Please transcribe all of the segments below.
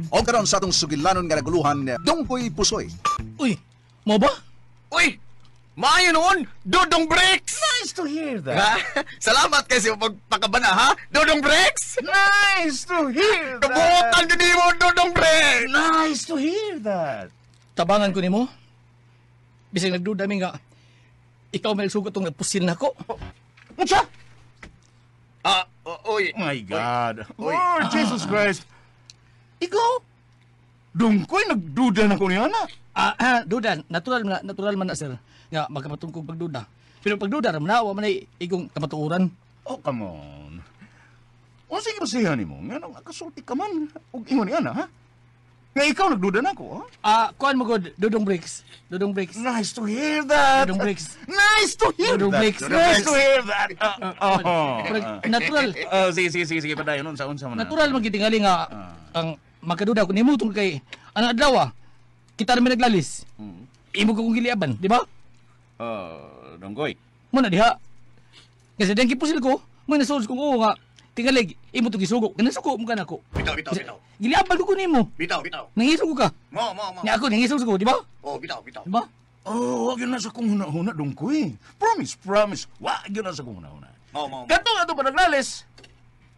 O karon sa atong sugilanon nga naguluhan, Dungkoy Pusoy. Uy, mo ba? Uy! Maayo noon! Dodong Bricks! Nice to hear that. Ha? Salamat kasi pagpakabana ha? Dodong Bricks! Nice to hear that. Kabuotan din mo, Dodong Bricks! Nice to hear that. Tabangan ko nimo. Bisag nagduda mi nga ikaw may nagsugot tong nagpusil nako. Unsa? Ah, uy. My God. Uy. Oh, Jesus Christ. Ikaw? Dungkoy nagduda na ko niya na. Ah, duda, natural man na sir nga magkapatungkog pagduda. Pero pagduda ra man na wa man ay igong kamatuoran. Oh, come on. Unsa gibasihan nimo? Nganong nakasulti ka man og ingon niya na, ha? Nga ikaw nagduda na ko, ha? Ah, kuan mo gud, Dodong Bricks. Dodong Bricks. Nice to hear that. Dodong Bricks. Nice to hear Dodong that. Bricks. Nice to hear that. Oh. Murag, natural. Oh, sige, sige, sige, sige, padayon. Unsa, unsa man na. Natural man gitingali nga ang makaduda ko nimo tungkol kay ang adlaw kita ra may naglalis. Imo ko kong giliaban, di ba? Oh, Dongkoy. Mo na diha. Kasi diyang gipusil ko, mo na sulod kong oo nga tingalig imo to gisugo. Ganasuko mo kanako. Bitaw, bitaw, bitaw. Giliaban ko nimo. Bitaw, bitaw. Nangisugo ka. Mo, mo, mo. Nya ako nangisugo ko, di ba? Oh, bitaw, bitaw. Di ba? Oh, wag yun na sa kong huna-huna, Dongkoy. Promise, promise. Wag yun na sa kong huna-huna. Mo, mo, mo. Kato ato panaglalis.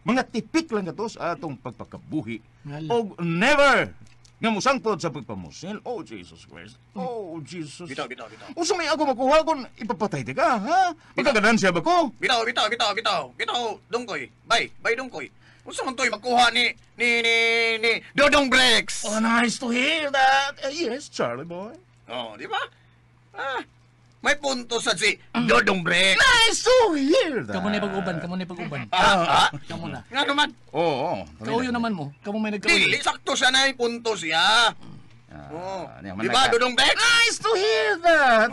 Mga tipik lang kato sa atong pagpakabuhi. Ngala. Og never nga musangtod sa pagpamusil. Oh, Jesus Christ. Oh, Jesus. Bitaw, bitaw, bitaw. Usa may ako makuha kung ipapatay ti ka, ha? Magkaganan siya ba ko? Bitaw, bitaw, bitaw, bitaw. Bitaw, Dongkoy. Bye, bye, Dongkoy. Unsa man to'y makuha ni Dodong Bricks? Oh, nice to hear that. Yes, Charlie boy. Oh, di ba? Ah, may punto sa si Dodong Bricks. Nice to hear that. Kamo na pag-uban, kamo na pag-uban. Ah, ah. Kamo na. Nga naman. Oo. Oh, Kauyo naman mo. Kamo may nagkauyo. Dili, sakto siya na yung punto siya. Oh. Di ba, Dodong Bricks? Nice to hear that.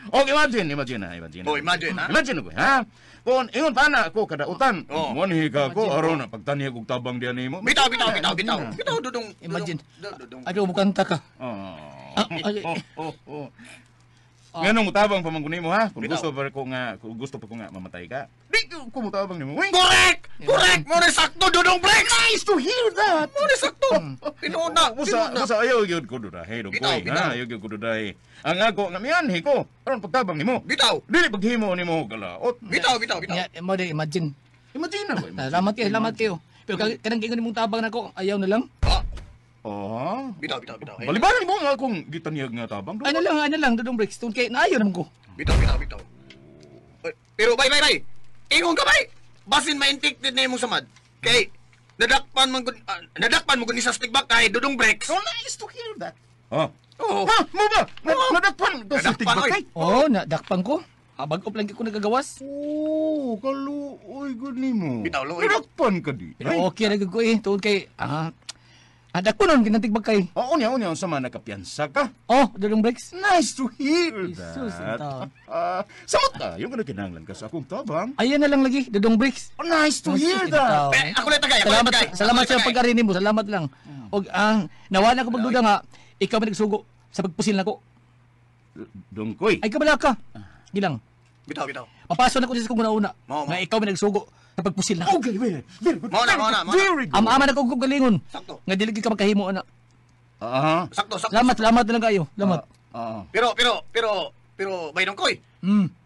Oh, imagine, imagine ha, imagine. Oh, imagine, ha? Imagine ko, ha? Kung ingon pa na ako kadautan, Oh. monhi ka ako aron na pagtanihag og tabang diyan nimo. Bitaw, bitaw, bitaw, bitaw. Bitaw, Dodong. Imagine. Dodong. Ayo mukanta ka. Oh. Ah, ay, Oh, oh, oh. Nganong mutabang pa man ko nimo ha? Kung Bitaw. gusto pa ko nga, kung gusto pa ko nga mamatay ka. Di ko ko mutabang nimo. Uy, Correct! Correct! Mo na sakto, Dodong Bricks! nice to hear that. Mo na sakto! Tinuod na, Usa, tinuod na. usa ayaw gyud ko dudahe dong Bitaw, koy, bitaw. ha? Ayaw gyud ko dudahe. Ang ako nga mianhi ko aron pagtabang nimo. Bitaw! Dili paghimo nimo galaot. Bitaw, bitaw, bitaw. Nya, mo di imagine. Imagine na ba? Ah, Salamat kayo, salamat kayo. Pero kanang ingon nimong tabang nako, ayaw na lang. Ah, Oh. bitaw, bitaw, bitaw. Eh, Balibaran mo nga akong gitaniyag nga tabang. Ano lang, ano lang, Dodong Bricks. Tungkol kay naayo naman ko. Bitaw, bitaw, bitaw. Oy, pero bay, bay, bay. Ingon ka bay. Basin ma-infected na imong samad. Kay nadakpan man gud nadakpan mo gud ni sa stickback kay Dodong Bricks. So nice to hear that. Oh. Oo. Ha, mo ba? Nadakpan ka sa Nadakpan, oy. tigbakay. Oo, oh, nadakpan ko. Habag ko lang ko nagagawas. Oh, kaluoy gud nimo. Bitaw, luoy. Nadakpan ka di. Pero okay ra gyud ko eh. Tungkol kay dakpan nun kinantigbag kay. Oo niya, unya unsa man nakapiyansa ka. Oh, Dodong Bricks. Nice to hear Jesus, that. intaw. Samot tayo nga kinahanglan ka sa akong tabang. Ayan na lang lagi, Dodong Bricks. Oh, nice to hear that. Eh, ako lang tagay, ako lang Salamat, tagay. salamat Ako lang sa tagay. pag-ari nimo, salamat lang. Og ang nawala ko pagduda nga ikaw man nagsugo sa pagpusil nako. Dongkoy. Ay kabala ka. Gilang. Bitaw, bitaw. Mapaso na ko sa kong una-una Mao, mao. nga ikaw man nagsugo sa pagpusil nako. Okay, very, very good. Mao na, Very mao na, good, mao na. Very good. Ama-ama na ko og galingon. Sakto. Nga dili gyud ka makahimo ana. Ah. Sakto, sakto. Salamat, salamat na lang kayo. Salamat. Ah. Pero, pero, pero, pero, bay Dongkoy.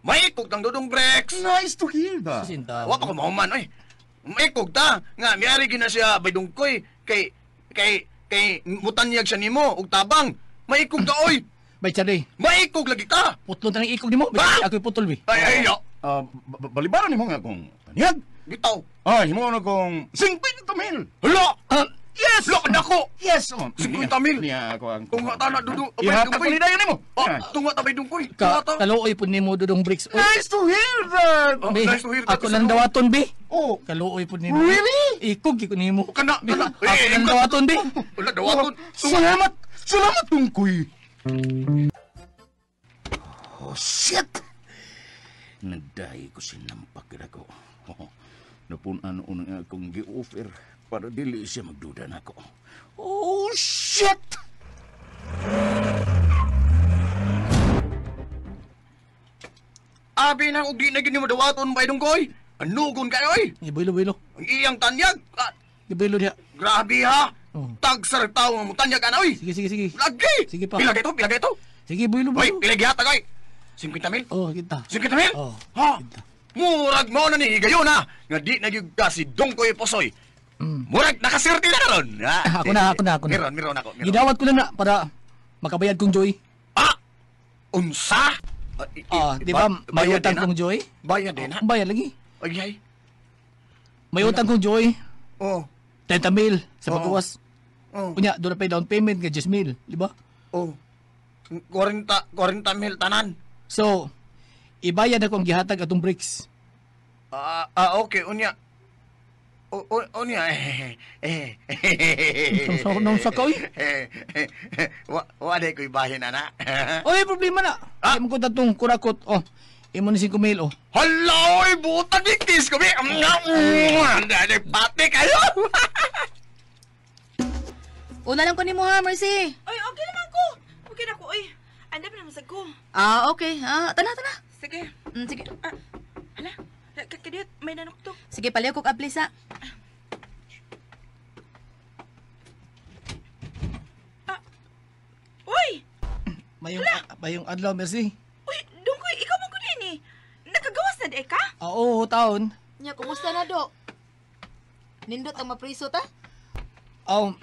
Maikog tang Dodong Bricks. Nice to hear that. Sinta. Wa pa ko mahuman oy. Maikog ta nga miari gyud na siya bay Dongkoy kay kay kay mutanyag siya nimo og tabang. Maikog ta oy. Bay Charlie, Maikog lagi ta. putlon ta ng ikog nimo. Bay Ah! Charlie, ako'y putol bi. Ay ay yo. Balibaran nimo nga akong tanyag. Bitaw. Ay, himo na kong 50 mil. Hala. Ah, Yes. Hala nako. Yes. Oh. 50 mil. Niya ako ang Tunga ta na Dudong. Abay, Ihatag ko Dungkoy. ni dayon nimo. Oh, tunga ta bay Dungkoy. ka Tunga ta. kaluoy pud nimo Dodong Bricks. Oy, Nice to hear that. Oh, be, nice to hear that. ako lang dawaton bi. Oh. Kaluoy pud nimo. Really? Ikog gyud ko nimo. Kana, Bi, kana. Ako lang dawaton bi. Wala dawaton. Salamat. Salamat, Dungkoy. Oh, shit! Nagdahi ko sinampak na ko. Oh, napunan unang akong gi-offer para dili siya magduda nako. Oh, shit! Abi na og di na gyud nimo dawaton bay Dungkoy. Anugon kayo oy. Gibulo-bulo. Ang iyang tanyag. Ah, Gibulo diha. grabe ha. Oh. Tag sa tao nga mutanyag ana oy. Sige, sige, sige. Lagi. Sige pa. Pila kay to, pila kay to. Sige, builo, Oy, builo. pila gihatag oy. 50 mil? Oh, kita. 50 mil? Oh, Ha? kita. Murag mo na ni higayon ha. Nga di na gyud ka si Dongkoy Posoy. Murag nakaswerte na karon. Ha? Ako na, ako na, ako na. Meron, meron ako. Meron. Gidawat ko na na para makabayad kong Joy. Ah! Unsa? Ah, Ah, di ba may bayad utang din, ha? kong Joy? Bayad din ha? Ang bayad lagi. Ay ay. May utang kong Joy, Oh. 30 mil sa Oo. paggawas. Oh. Unya, doon na pa yung down payment nga 10 mil, di ba? Oh. 40 40 mil tanan. So, ibayad ako ang gihatag atong bricks. Ah, ah okay, unya. O, o, unya. Eh, eh. Nang sa ka, oy. Wa wa day ko ibahin ana. Oy, problema na. Ah. Imo ko tatong kurakot. Oh, imo ni 5 mil oh. Hala, oy, buta ni kiss ko bi. Dali pati kayo. Una lang ko nimo ha, Mercy. Oy, okay naman ko. Okay na ko, oy. Andam na masag ko. Ah, okay. Ah, tana, tana. Sige. Sige. Ah, hala. Kadiyot, may nanuktok. Sige, paliw ko kaplis ha. Uy! Mayong mayong adlaw, Mercy. Uy, Dungkoy, ikaw man ko din eh. Nakagawas na di ka? Ah, oo, taon. Nya, kumusta na do? Nindot ang mapriso ta? Oh,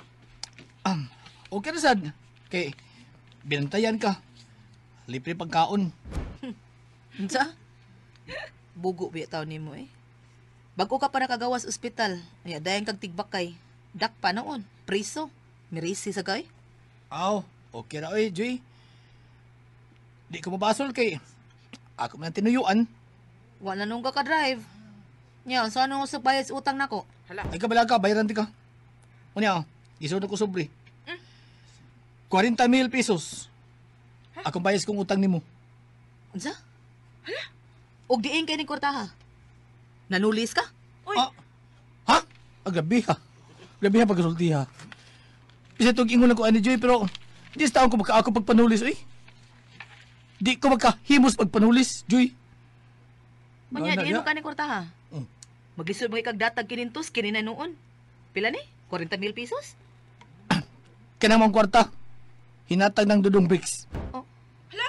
okay na sad. Kay binantayan ka. Libre pagkaon. Unsa? Bugo biya taon nimo eh. Bago ka pa nakagawas ospital, ay dayon kag tigbakay. Dak pa noon, priso. Mirisi sa kay. Aw, okay ra oy, Joy. Di ko mabasol kay ako man ang tinuyuan. Wa na nung ka ka-drive. Nya, unsa nung usap bayad sa utang nako? Ay kabala ka, bayaran ti ka. Unya, oh, gisod ko sobre. 40 mil pesos. Akong bayas kong utang nimo. Unsa? Hala? Og diin kay ning kwartaha. Nanulis ka? Uy, Ah, ha? Ah, grabe ha. Grabe ha pagkasulti ha. Bisa itong ingon lang ko ani Joy, pero di sa taon ko magka ako pagpanulis, uy. Di ko magkahimos pagpanulis, Joy. Unya, Gana, diin mo ya. ka ning kwartaha. Maglisod mga kag datag kinintos kini na noon. Pila ni? 40 mil pesos? Kanang mong kwarta. Hinatag ng Dudong Bricks. Oh. hala.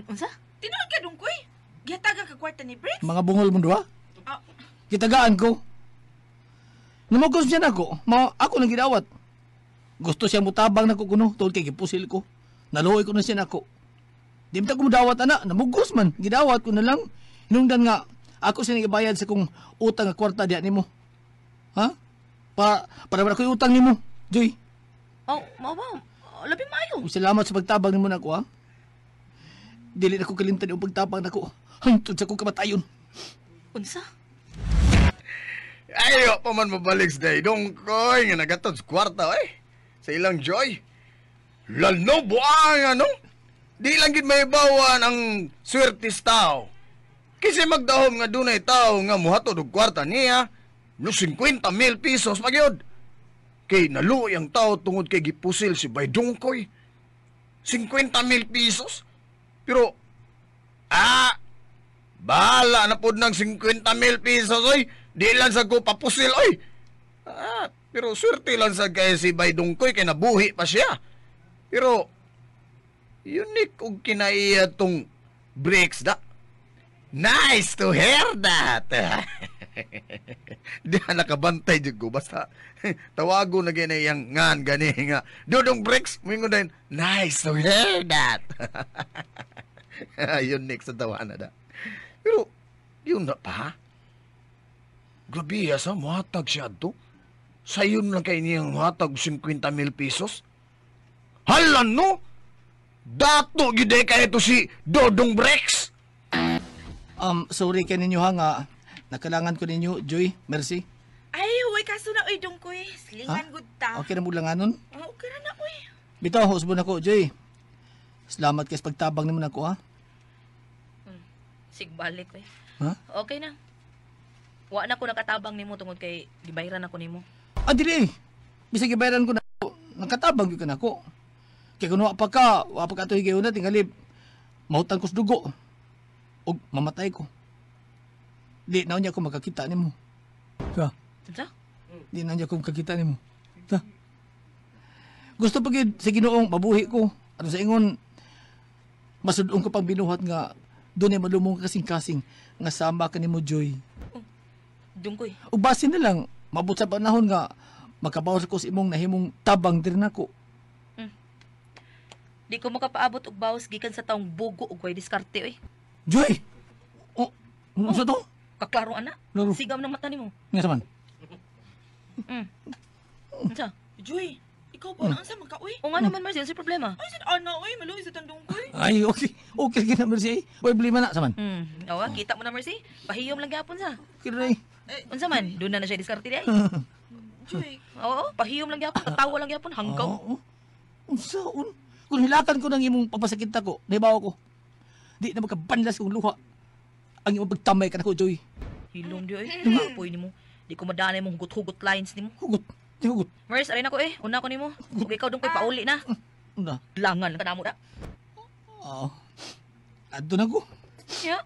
Unsa? Tinuod ka, Dungkoy. Gihatagan ka kwarta ni Briggs? Mga bungol mo duha. Ah, Gitagaan ko. Namugos siya nako. Ma ako nang gidawat. Gusto siya mutabang nako kuno tungod kay gipusil ko. Naluoy ko na siya nako. Di man ta ko mudawat ana, namugos man. Gidawat ko na lang. Hinungdan nga ako siya ibayad sa kong utang nga kwarta diha nimo. Ha? Para wala ko'y utang nimo, Joy. Oh, mao ba? Oh, labi maayo. Ug salamat sa pagtabang nimo nako ha. Dili na ko kalimtan yung pagtabang nako. Hangtod sa kong kamatayon. Unsa? Ayo pa man mabalik sa day Dongkoy nga nagatod sa kwarta eh. Sa ilang joy. Lalo buang ano? Di lang gid mahibawan ang swerte sa tao. Kasi magdahom nga dunay tao nga muhatod og kwarta niya, no 50 mil pesos magyod. Kay naluoy ang tao tungod kay gipusil si Bay Dongkoy. 50 mil pesos? Pero, bahala na pod ng 50 mil pesos, oy. Di lang sa ko papusil, oy. Ah, pero swerte lang sa kay si Bay Dongkoy kay nabuhi pa siya. Pero, unique og kinaiya tong breaks da. Nice to hear that. Di na nakabantay jud ko basta tawago na gani yang ngan gani nga. Dudong breaks moingon din. Nice to hear that. Unique sa tawana da. Pero yun na pa. Grabe sa muhatag siya to. Sayon lang kay niyang muhatag 50 mil pesos. Hala no! Dato gyud kay ito si Dodong Brex. Sorry kay ninyo ha nga nakalangan ko ninyo, Joy, Mercy. Ay, huwag kaso na, oy, Dungkoy. Slingan gud ta. Okay na mo langanon? Oh, okay na na, oy. Bitaw, husbon ako, Joy. Salamat kay sa pagtabang nimo nako ha. Sigbalik eh. Ha? Okay na. Wa na ko nakatabang nimo tungod kay gibayran ako nimo. Ah, dili eh. Bisag gibayaran ko na nakatabang gyud ka nako. Kay kun wa pa ka, wa pa ka ato higayon na tingali mahutan ko sa dugo. Og mamatay ko. Di na unya ko makakita nimo. Ka. Unsa? Di na unya ko makakita nimo. Ta. Gusto pa gyud sa Ginoong mabuhi ko. Ano sa ingon, masudong ko pang binuhat nga doon ay malumong kasing-kasing nga sama ka nimo, Joy. Oh, Dungkoy. Ug basin na lang, mabot sa panahon nga makabawas ko sa imong nahimong tabang diri nako. Di ko makapaabot og bawas gikan sa taong bugo og way diskarte oy. Joy! Oh, ano sa to? Kaklaro ana. Laro. Sigam ng mata nimo. Nga sa man. Unsa? Joy, ikaw ba na unsa man ka uy? O nga naman Mercy, unsa problema? Ay sad ana uy, maluoy sa tandong koy. Ay, okay. Okay na, Mercy. Way problema na sa man. Awa, kita mo na Mercy. Pahiyom lang gyapon sa. Okay na eh. Unsa man? Doon na na siya diskarte di ay. Joy, Oo, pahiyom lang gyapon, katawa lang gyapon, hanggaw. Oo. Unsa un? Kung hilakan ko ng imong papasakit ako, nahibaw ko. Di na magkabanlas kong luha. Ang imong pagtamay ka nako, Joy. Hilom di ay. Apoy nimo. Di ko madaan imong hugot-hugot lines nimo. Hugot. Di hugot. Mercy, aray nako eh. Una ko nimo. Ug ikaw dong koy pauli na. Una. Langan lang kanamo da. Oo. Adto na ko. Ya.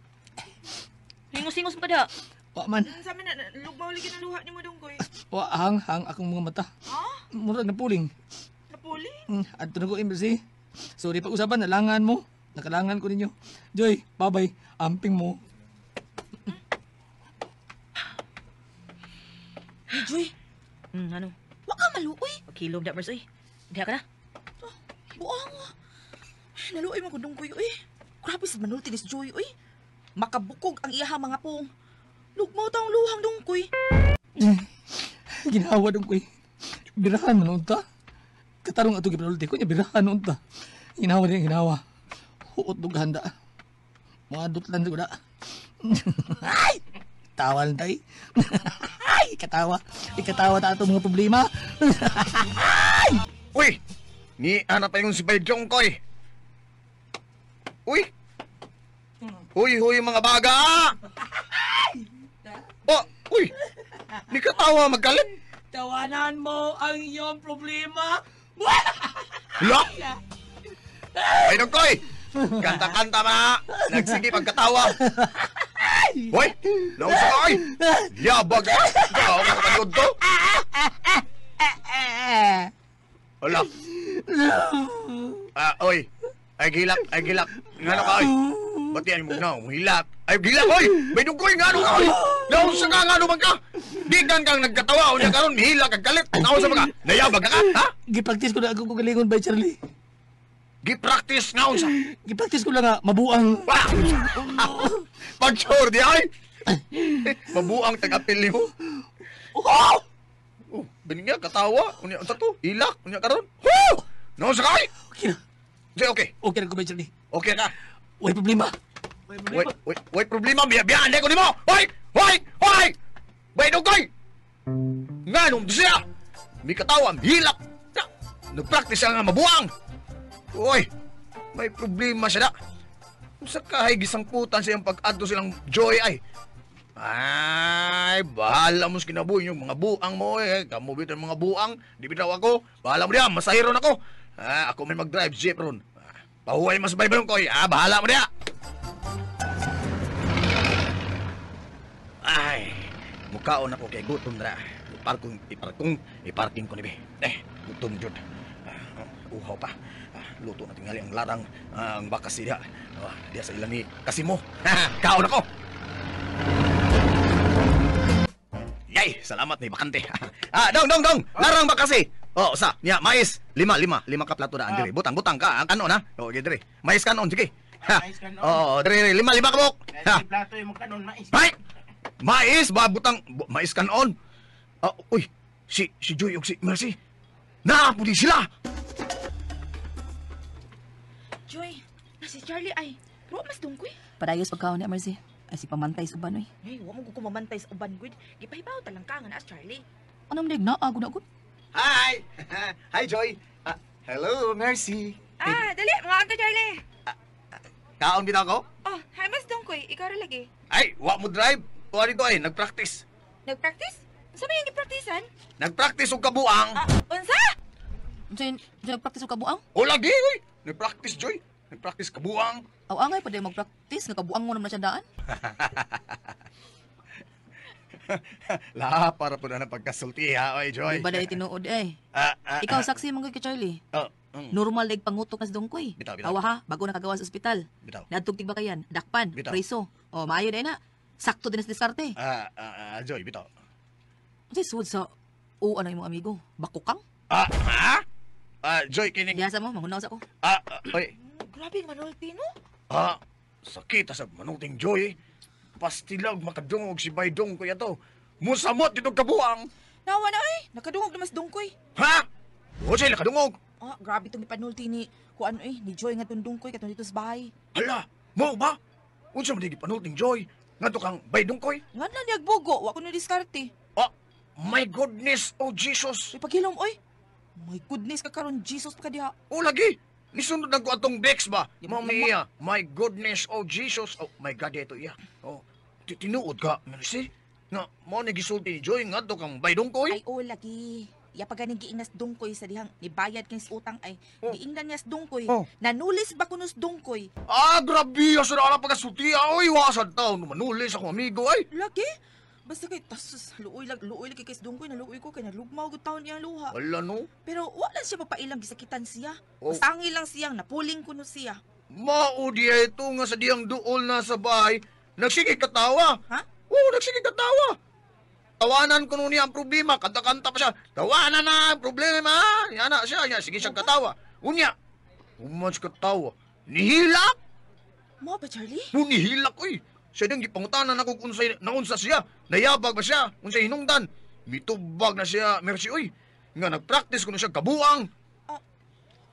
Hingos-hingos mo ka da. Wa man. unsa man na lugmaw lagi ng luha nimo dongkoy? Wa hang akong mga mata. Ha? Murag na puling. Napuli? Adto na ko, Mercy. Sorry pag-usapan, nalangan mo. Nakalangan ko ninyo. Joy, bye-bye. Amping mo. Hey, Joy, Ano? wa ka maluoy. Pagkilom da Mercy. Diha ka na. Buang. Naluoy man ko dongkoy uy. Grabe sa manulti ni Joy uy. Makabukog ang iyahang mga pong. Lugmaw taong luhang dongkoy. Ginawa dong ko eh. Birahan man unta. Katarong ato gipinulti ko niya, birahan unta. Ginawa niya, ginawa. Huot dog handa. Mga dutlan ko na. Ay! Tawa lang tayo. Ay! Katawa. Ikatawa ta ato mga problema. Uy! Ni ana pa yung si Bay Jongkoy. Uy! Huy, huy mga baga! Oh, uy! Ni katawa magkalit. Tawanan mo ang iyong problema. Hala! Ay, Dongkoy! Kanta-kanta ma! Nagsige pagkatawa! Hoy! Laos ka ay! Yabag! Ikaw ka kapagod to! Hala! Ah, oy! Ay, gilak! Ay, gilak! Ngano ka, oy? Ba't yan mo na? Hilak! Ay, gilak, oy! May dungkoy! Ngano ka, oy! Laos ka, ngano man ka? Di kang kang nagkatawa! Unya karon, hilak ang galit! Naon sa mga? Nayabag ka, ha? Gipractice ko na ako kagalingon by Charlie. Gipractice nga unsa? Gipractice ko lang nga, mabuang. Wah! Pag-sure di ay! Mabuang taga-apil mo. Oh! Oh, bininga, katawa. Unya, unsa to? Hilak, unya karon. Woo! Naon sa kay? Okay na. Sige, okay. Okay na ko by Charlie. Okay ka. Way problema. Wait, wait, wait, problema. Biya, biya, ko nimo. Hoy! Hoy! Hoy! Bay dugay! Nganong siya? Mi katawa, hilak. Na, nagpractice siya nga mabuang. Uy, may problema siya na. Sa kahay gisangputan siyang pag-adto silang joy ay. Ay, bahala mo sa kinabuhi yung mga buang mo eh. Kamu bitaw mga buang, di bitaw ako. Bahala mo diya, masahiron ako. Ah, ako may mag-drive jeep ron. Ah, pahuway mas bay ko eh. Ah, bahala mo diya. Ay, mukaon ako kay gutom na. Iparking, iparking, iparking ko ni be. Eh, gutom jud. Ah, uhaw pa. Ah, luto na tingali ang larang ang bakas siya. Ah, diya sa ilan ni Kasimo. Kaon ako. Yay, salamat ni bakante. Ah, dong dong dong, larang bakasi. Oh, sa, niya, mais. Lima, lima, lima ka plato na dire. Butang, butang ka, ang kanon ha. Oh, okay, dire. Mais kanon, sige. Ha. Mais kanon. Oo, dire, dire, lima, lima ka buk. Ha. Plato yung kanon mais. Ay! Mais ba butang mais kanon? Ah, uy, si si Joy ug si Mercy. Naa pud sila. Joy, na si Charlie ay. Pero mas dongkoy. Padayos pagkaon ni Mercy. Ay si pamantay sa uban oy. Ay, wa mo ko kumamantay sa uban gud. Gipahibaw talang ka nga na as Charlie. Anong dig na agud agud? Hi. Hi Joy. Ah, hello Mercy. Ah, dali, mga ka Charlie. Kaon bitaw ko? Oh, hi mas dongkoy, ikaw ra lagi. Ay, wa mo drive. Tuwa dito ay nagpractice. Nagpractice? Unsa may gipracticean? Nagpractice og kabuang. Ah, unsa? Unsa yun? Unsa nagpractice og kabuang? O lagi oy. Nagpractice Joy. Nagpractice kabuang. Aw angay pa day magpractice nga kabuang mo naman na siya daan. La, para po na ng pagkasulti ha, oy, Joy. Di ba dahil tinuod eh? Ikaw saksi man kay Charlie. Oh, Normal leg pangutok nas dungkoy. Bitaw, bitaw. Awa ha, bago nakagawa sa ospital. Bitaw. Nadtog tigbakayan, dakpan, Bitaw. preso. O maayo dai na. Sakto din sa diskarte. Joy, bitaw. Unsay sud sa o ano imong amigo? Bakukang? Ha? Joy, kining. Diyasa mo, mangunaw sa ko. Oy. Grabe manulti no. Sakit sa manulting Joy. Pastilag makadungog si Bay Dungkoy ato. Musamot dito kabuang. Nawa na ay, nakadungog na mas dungkoy. Ha? O siya nakadungog. Grabe tong ipanulti ni kuan eh, ni Joy nga tong dungkoy katong dito sa bahay. Hala, mo ba? Unsa man di gipanulting Joy? Ngadto kang Bay Dungkoy? Nga na niya bugo, wa ko na diskarte. My goodness, oh Jesus. Uy, paghilom oy. My goodness ka karon Jesus pa ka diha. O lagi. Nisunod na ko atong Bex ba? Mami iya. My goodness, oh Jesus. Oh my God, ito iya. Oh, tinuod ka, Mercy. Nga, mo ni gisulti ni Joy ngadto kang Bay Dungkoy. Ay, oh lagi. Ya pa ganing giingnas dungkoy sa dihang nibayad kay sa utang ay. Oh. Giingnan niya sa dungkoy. Oh. Nanulis ba kuno sa dungkoy? Grabe sa na pagkasulti. Oy, wasad taon manulis akong amigo ay. Lagi. Basta kay tasus, luoy lag luoy lagi kay sa dungkoy, naluoy ko kay nalugmaw gud taon iyang luha. Wala no. Pero wala siya mapailang gisakitan siya. Oh. Basta angil lang siyang napuling kuno siya. Mao diya ito nga sa diyang duol na sa bahay. Nagsige katawa. Ha? Oo, nagsige katawa. Tawanan ko niya ang problema. Kanta-kanta pa siya. Tawanan na ang problema. Yana siya. Yan, sige siyang katawa. Unya, human siya katawa. Nihilak! Mo ba, Charlie? Nihilak, uy. Siya diyang gipangutanan ako kung unsay, naunsa siya. Nayabag ba siya? Unsay hinungdan? Mitubag na siya, Mercy, uy. Nga nagpractice ko na siya kabuang.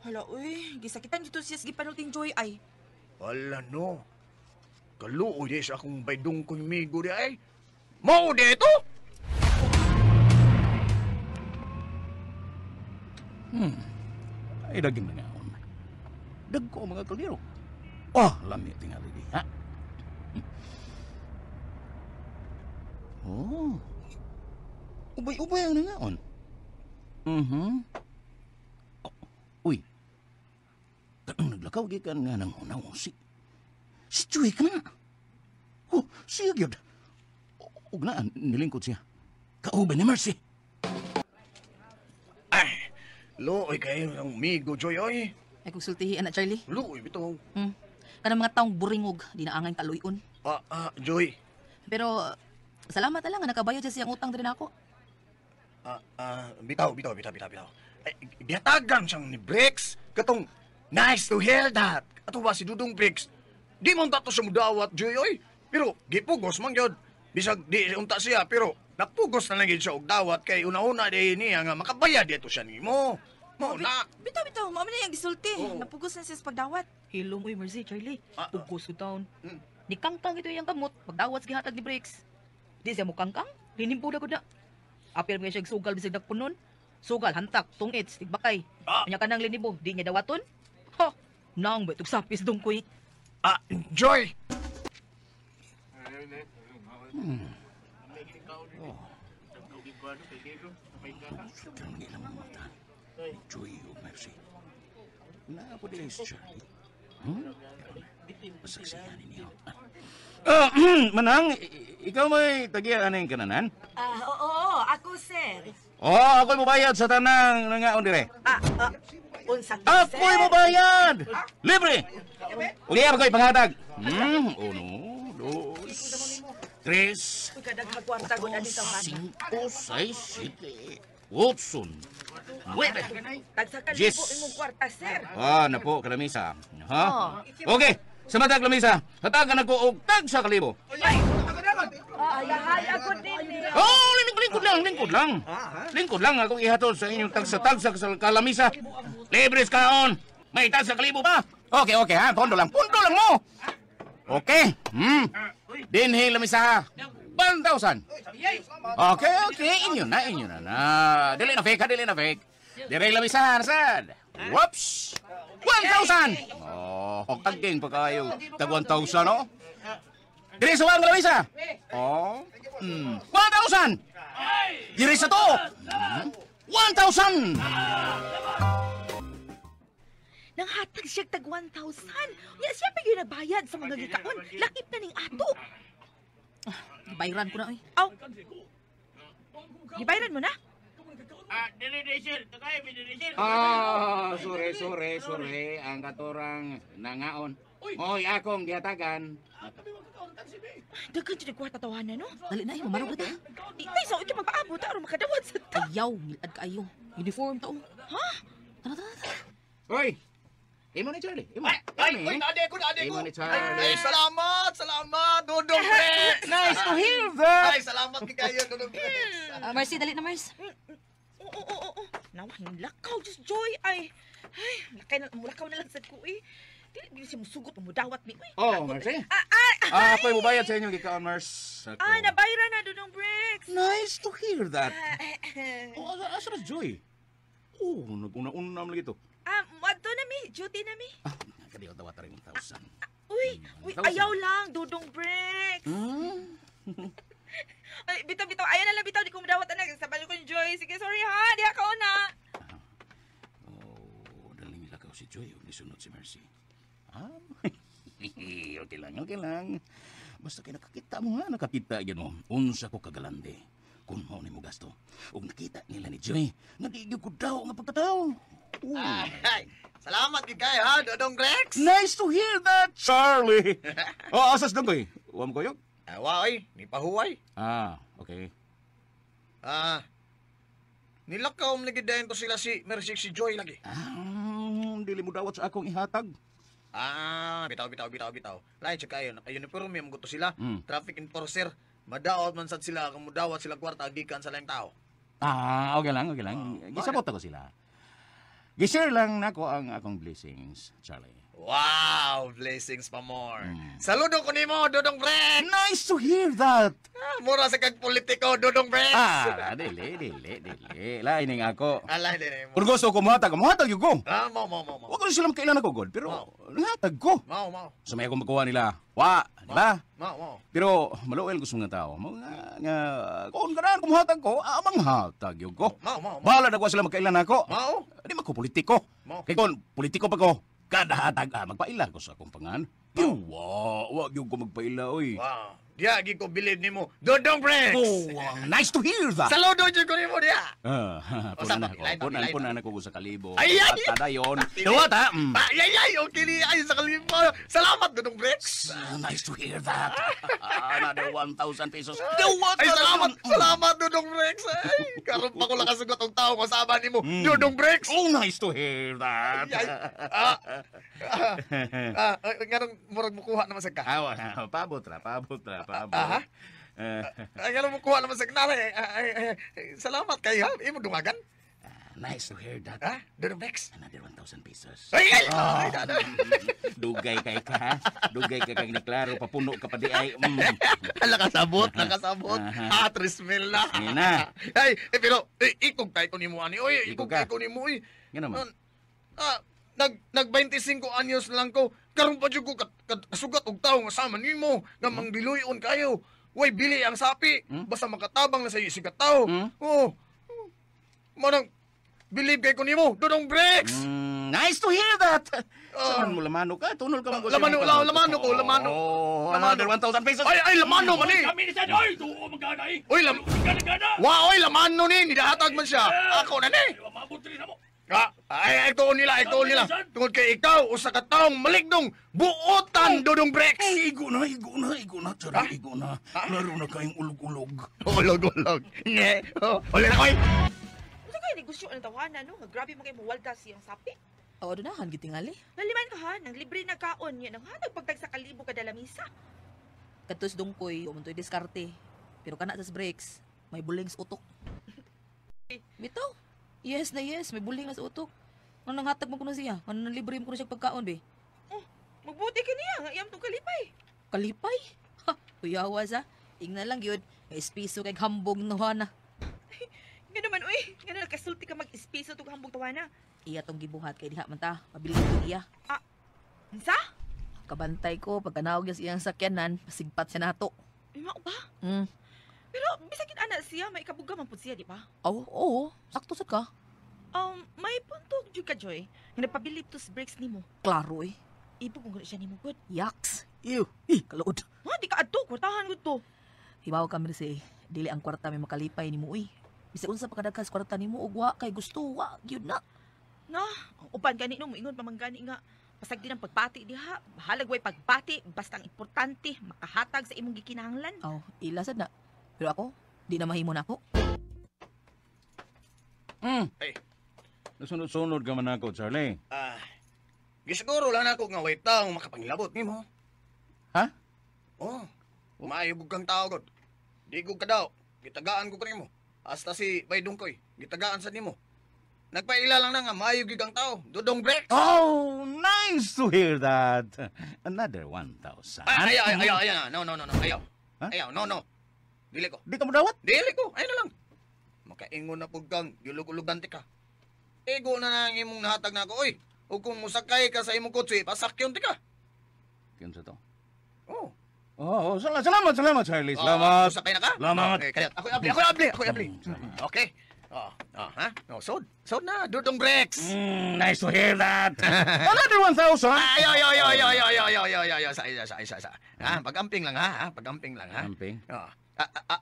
Hala, uy. Gisakitan dito siya sa gipanulting Joy ay. Hala, no. Kaluoy di sa akong baydong kong migo di ay. Mao di ito? Ay, daging nangaon. Dagko mga kaldero. Lami tingali di, ha? Oh. Ubay-ubay ang nangaon. Oh, uy. Kanang naglakaw gikan nga nang hunaw si Joy ka na. Oh, siya gyud. Ug naa nilingkod siya. Kauban ni Mercy. Ay, luoy kayo ng migo, Joy, oy. Ay kung sultihi ana Charlie. Luoy bitaw. Kanang mga taong buringog, di na angay kaluyon. Joy. Pero salamat na lang nga nakabayad siya siyang utang diri nako. Bitaw. Ay, gihatagan siyang ni Bricks. Katong, nice to hear that. Ato ba si Dudong Bricks? Di man tato siya mudawat, Joy, oy. Pero, gipugos man gyud. Bisag, di unta siya, pero napugos na lang gyud siya og dawat kay una-una di niya nga makabayad dito siya nimo. Mo na. Bitaw, mao man na iyang gisulti. Oh. Napugos na siya sa pagdawat. Hilom uy Mercy, Charlie. Pugos ko taon. Ni kangkang ito iyang kamot, pagdawat sa gihatag ni Bricks. Di siya mo kangkang, linimpo na gud na. Apil mo siya sugal bisag nagpunon. Sugal, hantak, tungits, tigbakay. Anya kanang linibo, di niya dawaton. Ha, nang ba itong sapis dungkoy. Joy! Ang ilang mata. Joy o Mercy. Naa po dili si Charlie. Masaksihan ninyo. Manang, ikaw may tagiya aning kananan? Oo, ako sir. Oh, ako'y mubayad sa tanang nangaon dire. Unsa ka, sir? Ako'y mubayad! Libre! Uliya ako'y panghatag. Uno, dos, tres, Uy, kadaghang kwarta gud ani tawhana. 5, 6, 7, 8, 9. Tagsa ka Yes. libo imong kwarta, sir. Napo, kalamisa. Ha? Okay, sa matag lamisa, hatagan ako og tag sa kalibo. Ay, ako din eh. Oh, lingkod lang, lingkod lang. Lingkod lang akong ihatod sa inyong tagsa-tagsa sa kalamisa. Libre sa kaon. May tag sa kalibo pa. Okay, okay ha. Pondo lang. Pondo lang mo. Okay. Dinhi lamisa ha. 1,000. Okay, okay. Inyo na, inyo na na. Dili na fake ha, dili na fake. Dire lamisa ha, nasad. Whoops! 1,000! Oh, taging pa kayo. Tag 1,000, no? Dire sa wang lamisa. Oh. 1,000! Dire sa to! 1,000! Nanghatag siya tag 1,000. Nya siya pa gyud nagbayad sa mga gikaon. Lakip na ning ato. Bayran ko na oy. Aw. Gibayran mo na? Ah, sorry, sorry, sorry. Ang katurang nangaon. Hoy, akong gihatagan. Daghan jud kwarta tawanan no. Dali na, mamarog na ta. Itay sa ikay magpaabot aron makadawat sa ta. Ayaw, ngilad kaayo. Uniform ta oh. Ha? Tara, tara, tara. Hoy. Imo ni Charlie. Imo. Ay, uy, naade ko, naade ko. Imo ni Charlie. Ay, salamat, salamat, Dudong Rex. Nice to hear that. Ay, salamat kay kayo, Dudong Rex. Mercy, dali na, Mercy. Oo, oo, oo. Nawa, lakaw, just joy. Ay, ay, lakay na, mulakaw na lang sa ko eh. Dili, dili siya musugot, mudawat mi. Uy. Oh, Mercy. Ah, ah, Ah, ako'y mubayad sa inyong gikaon, Mers. Ako. ah, nabayra na, Dudong Bricks. Nice to hear that. Ah, Oh, asa na si Joy? Oh, nag-una-una man lagi to. ah, wadto na mi, duty na mi. Ah, kadiyo daw rin 1,000. Uy, uy, 1,000. ayaw lang, Dudong Bricks. Hmm? Ay, bitaw, bitaw, ayaw na lang, bitaw, di ko mudawat anak. Sabay ko yung Joy. Sige, sorry ha, di ako na. Oh, daling lakaw si Joy o nisunod si Mercy. Ah, okay lang, okay lang. Basta kay nakakita mo ha, nakakita gyud mo. Unsa ko kagalande. Kung mao ni mo gasto. Ug nakita nila ni Joy, nga di gyud ko daw nga pagkatao. Oh. Ay, salamat kay kayo, ha, Dudong Rex. Nice to hear that, Charlie. Oh, asas dong koy. Wa mo koyog? Awa, oy, ni pahuway. Ah, okay. Ah, nilakaw mo lagi dayon ko sila si Mercy si Joy lagi. Ah, dili mo dawat sa akong ihatag. Ah, bitaw, bitaw, bitaw, bitaw. Lain siya kayo, naka-uniforme mo gusto sila. Mm. Traffic enforcer. Madaot man sad sila, kung mudawat sila kwarta, gikan sa laing tao. Ah, okay lang, okay lang. Gisabot ako sila. Gishare lang nako ang akong blessings, Charlie. Wow, blessings pa more. Saludo ko nimo, Dudong Rex. Nice to hear that. Ah, mura sa kag politiko, Dudong Rex. Ah, dili, dili, dili. Lain ning ako. Ala, hindi na mo. Kung gusto ko muhatag, muhatag yun ko. Ah, mo, mo, mo, mo. Wa ko sila makailan ako, God. Pero, nanghatag ko. Mao, mao. Sa may akong makuha nila, wa, di ba? Mao, mao. Pero, maluel ko sa mga tao. Mga, nga, kung ganahan ko muhatag ko, amang hatag yun ko. Mao, mao, mao. Bahala na ko sila magkailan ako. Mao. Di man ko politiko. Mao. Kay kung politiko pa ko, kada hatag, magpaila ko sa akong pangan. Pero, wa yun ko magpaila, oy. Wow. Diya, gi ko bilib nimo, Dudong Rex. Oh, nice to hear that. Saludo jud ko nimo diya. Ah, O, sa punan ako. lain pa, Punan, lain pa. punan ako sa kalibo. Ay, ay! At dayon. Dawat, ha? Mm. Ay, ay, ay, okay ni ay sa kalibo. Salamat, Dudong Rex. Ah, nice to hear that. Another 1,000 pesos. Dawat Ay, na salamat, lang. salamat, Dudong Rex. Ay, karon pa ko nakasugot og tao kasama nimo, Dudong Rex. Oh, nice to hear that. Ay, ay. Ah, ah, ah, ah, nganong murag mukuha naman sa ka. Ah, wala. Paabot ra, paabot ra, paabot. Aha. Eh, Ay, nganong mukuha naman sa ka. Ay, ay, ay, ay, salamat kayo, ha. Imo dungagan. Nice to hear that. Ha, Dudong Rex. Another 1,000 pesos. Ay, ay, ay, ay, ay. Dugay kay ka, ha? Dugay ka kang niklaro, papuno ka pa di ay. Nakasabot, nakasabot. Ah, 3,000 na. Yan na. Ay, eh, pero, eh, ikog tayo ko nimo ani. Oy, Ikog ikog ka. tayo ko nimo, oy. Nga naman. Ah, nag 25 anyos lang ko. Karon pa jud ko kasugat og tawo nga sama nimo nga mangdiluyon kayo. Way bili ang sapi basta makatabang na sa iyo ka tawo. Oh. Manang believe kay ko nimo, Dudong Bricks. Nice to hear that. Ah. Saman mo lamano ka, tunol ka man ko. Lamano, lamano ko, lamano. Oh, Lamano. another 1,000 pesos. Ay, ay, lamano man eh. Kami ni Sad, oy, tuo magana eh. Oy, lam Gana gana. Wa, oy, lamano ni, nidahatag man siya. Ako na ni. Mabot rin mo. Ah, ay, ay, tuon nila, ay, tuon nila. Tungod kay ikaw, usa ka taong maligdong buotan, Dudong Bricks. Ay, igo na, igo na, igo na, Charlie, igo na. Laro na kayong ulog-ulog. Ulog, ulog. Nye. Oh, uli na koy. Unsa kay negosyo ang tawanan no? Nga grabe man kay muwalda siyang sapi. Oo, doon na, gitingali. Naliman ka ha, nang libre na kaon niya nang hatag pagtag sa kalibo kada lamisa. Katos dungkoy, umuntoy diskarte. Pero kana sa breaks, may buling sa utok. Bitaw. Yes na yes, may buling na sa utok. Ano nang hatag mo kuno siya? Ano nang libre mo kuno siya pagkaon, be? Oh, magbuti ka niya nga iyam tong kalipay. Kalipay? Ha, kuyawa sa. Ingna lang yun. May espiso kay hambog no hana. Nga naman uy, nga na nakasulti ka mag-espiso tug hambog tawana. Iya tong gibuhat kay diha man ta. Mabilin ko iya. Unsa? Kabantay ko pagka naog niya sa iyang sakyanan, pasigpat siya nato. Ay, mao ba? Pero bisag ana siya, may kabuga man pud siya, di ba? Oo, oo, sakto sad ka. May punto jud ka, Joy. Nga nagpabilib to sa breaks nimo. Klaro eh. Ibog mo siya nimo gud. Yaks. Ew. Eh, kaluod. Ha, di ka adto, kwartahan gud to. Hibaw ka, Mercy. Dili ang kwarta may makalipay nimo uy. Bisag unsa pa kadaghan sa kwarta nimo ug wa kay gusto wa gyud na. Na, ang uban gani no moingon pa man gani nga pasag din ang pagpati diha. Bahalag way pagpati, basta ang importante makahatag sa imong gikinahanglan. Aw, ila sad na. Pero ako, di na mahimo nako. Ay. Nasunod-sunod ka man ako, Charlie. Ah, gisiguro lang ako nga way taong makapangilabot nimo. Ha? Oh, maayo gud kang tao gud. Di gud ka daw. Gitagaan ko kanimo. Hasta si Bay Dungkoy, gitagaan sa nimo. Nagpaila lang na nga maayo gyud ang tao. Dudong Brex. Oh, nice to hear that. Another 1,000. Ay, ayaw, ayaw, ayaw, ayaw. No, no, no, no. Ayaw. Ha? Ayaw, no, no. Dili ko. Di ka mo dawat? Dili ko. Ayun na lang. Makaingon na pug kang gilug-ulugan ti ka. Igo na na ang imong nahatag na ako, oy. O kung musakay ka sa imong kotse, pasakyon ti ka. Kinsa to? Oh. Oh, salamat, salamat, Charlie. Salamat. Musakay na ka? Salamat. Okay, kaya ako abli, ako abli, ako abli. Okay. Oh, oh, ha? Oh, sold. Sold na, Dudong Brex. Nice to hear that. Another 1,000. Ay, ay, ay, ay, ay, ay, ay, ay, ay, ay, ay, sa, sa, sa, sa. Ha, pag-amping lang ha, ha? Pag-amping lang ha. Amping? Oh.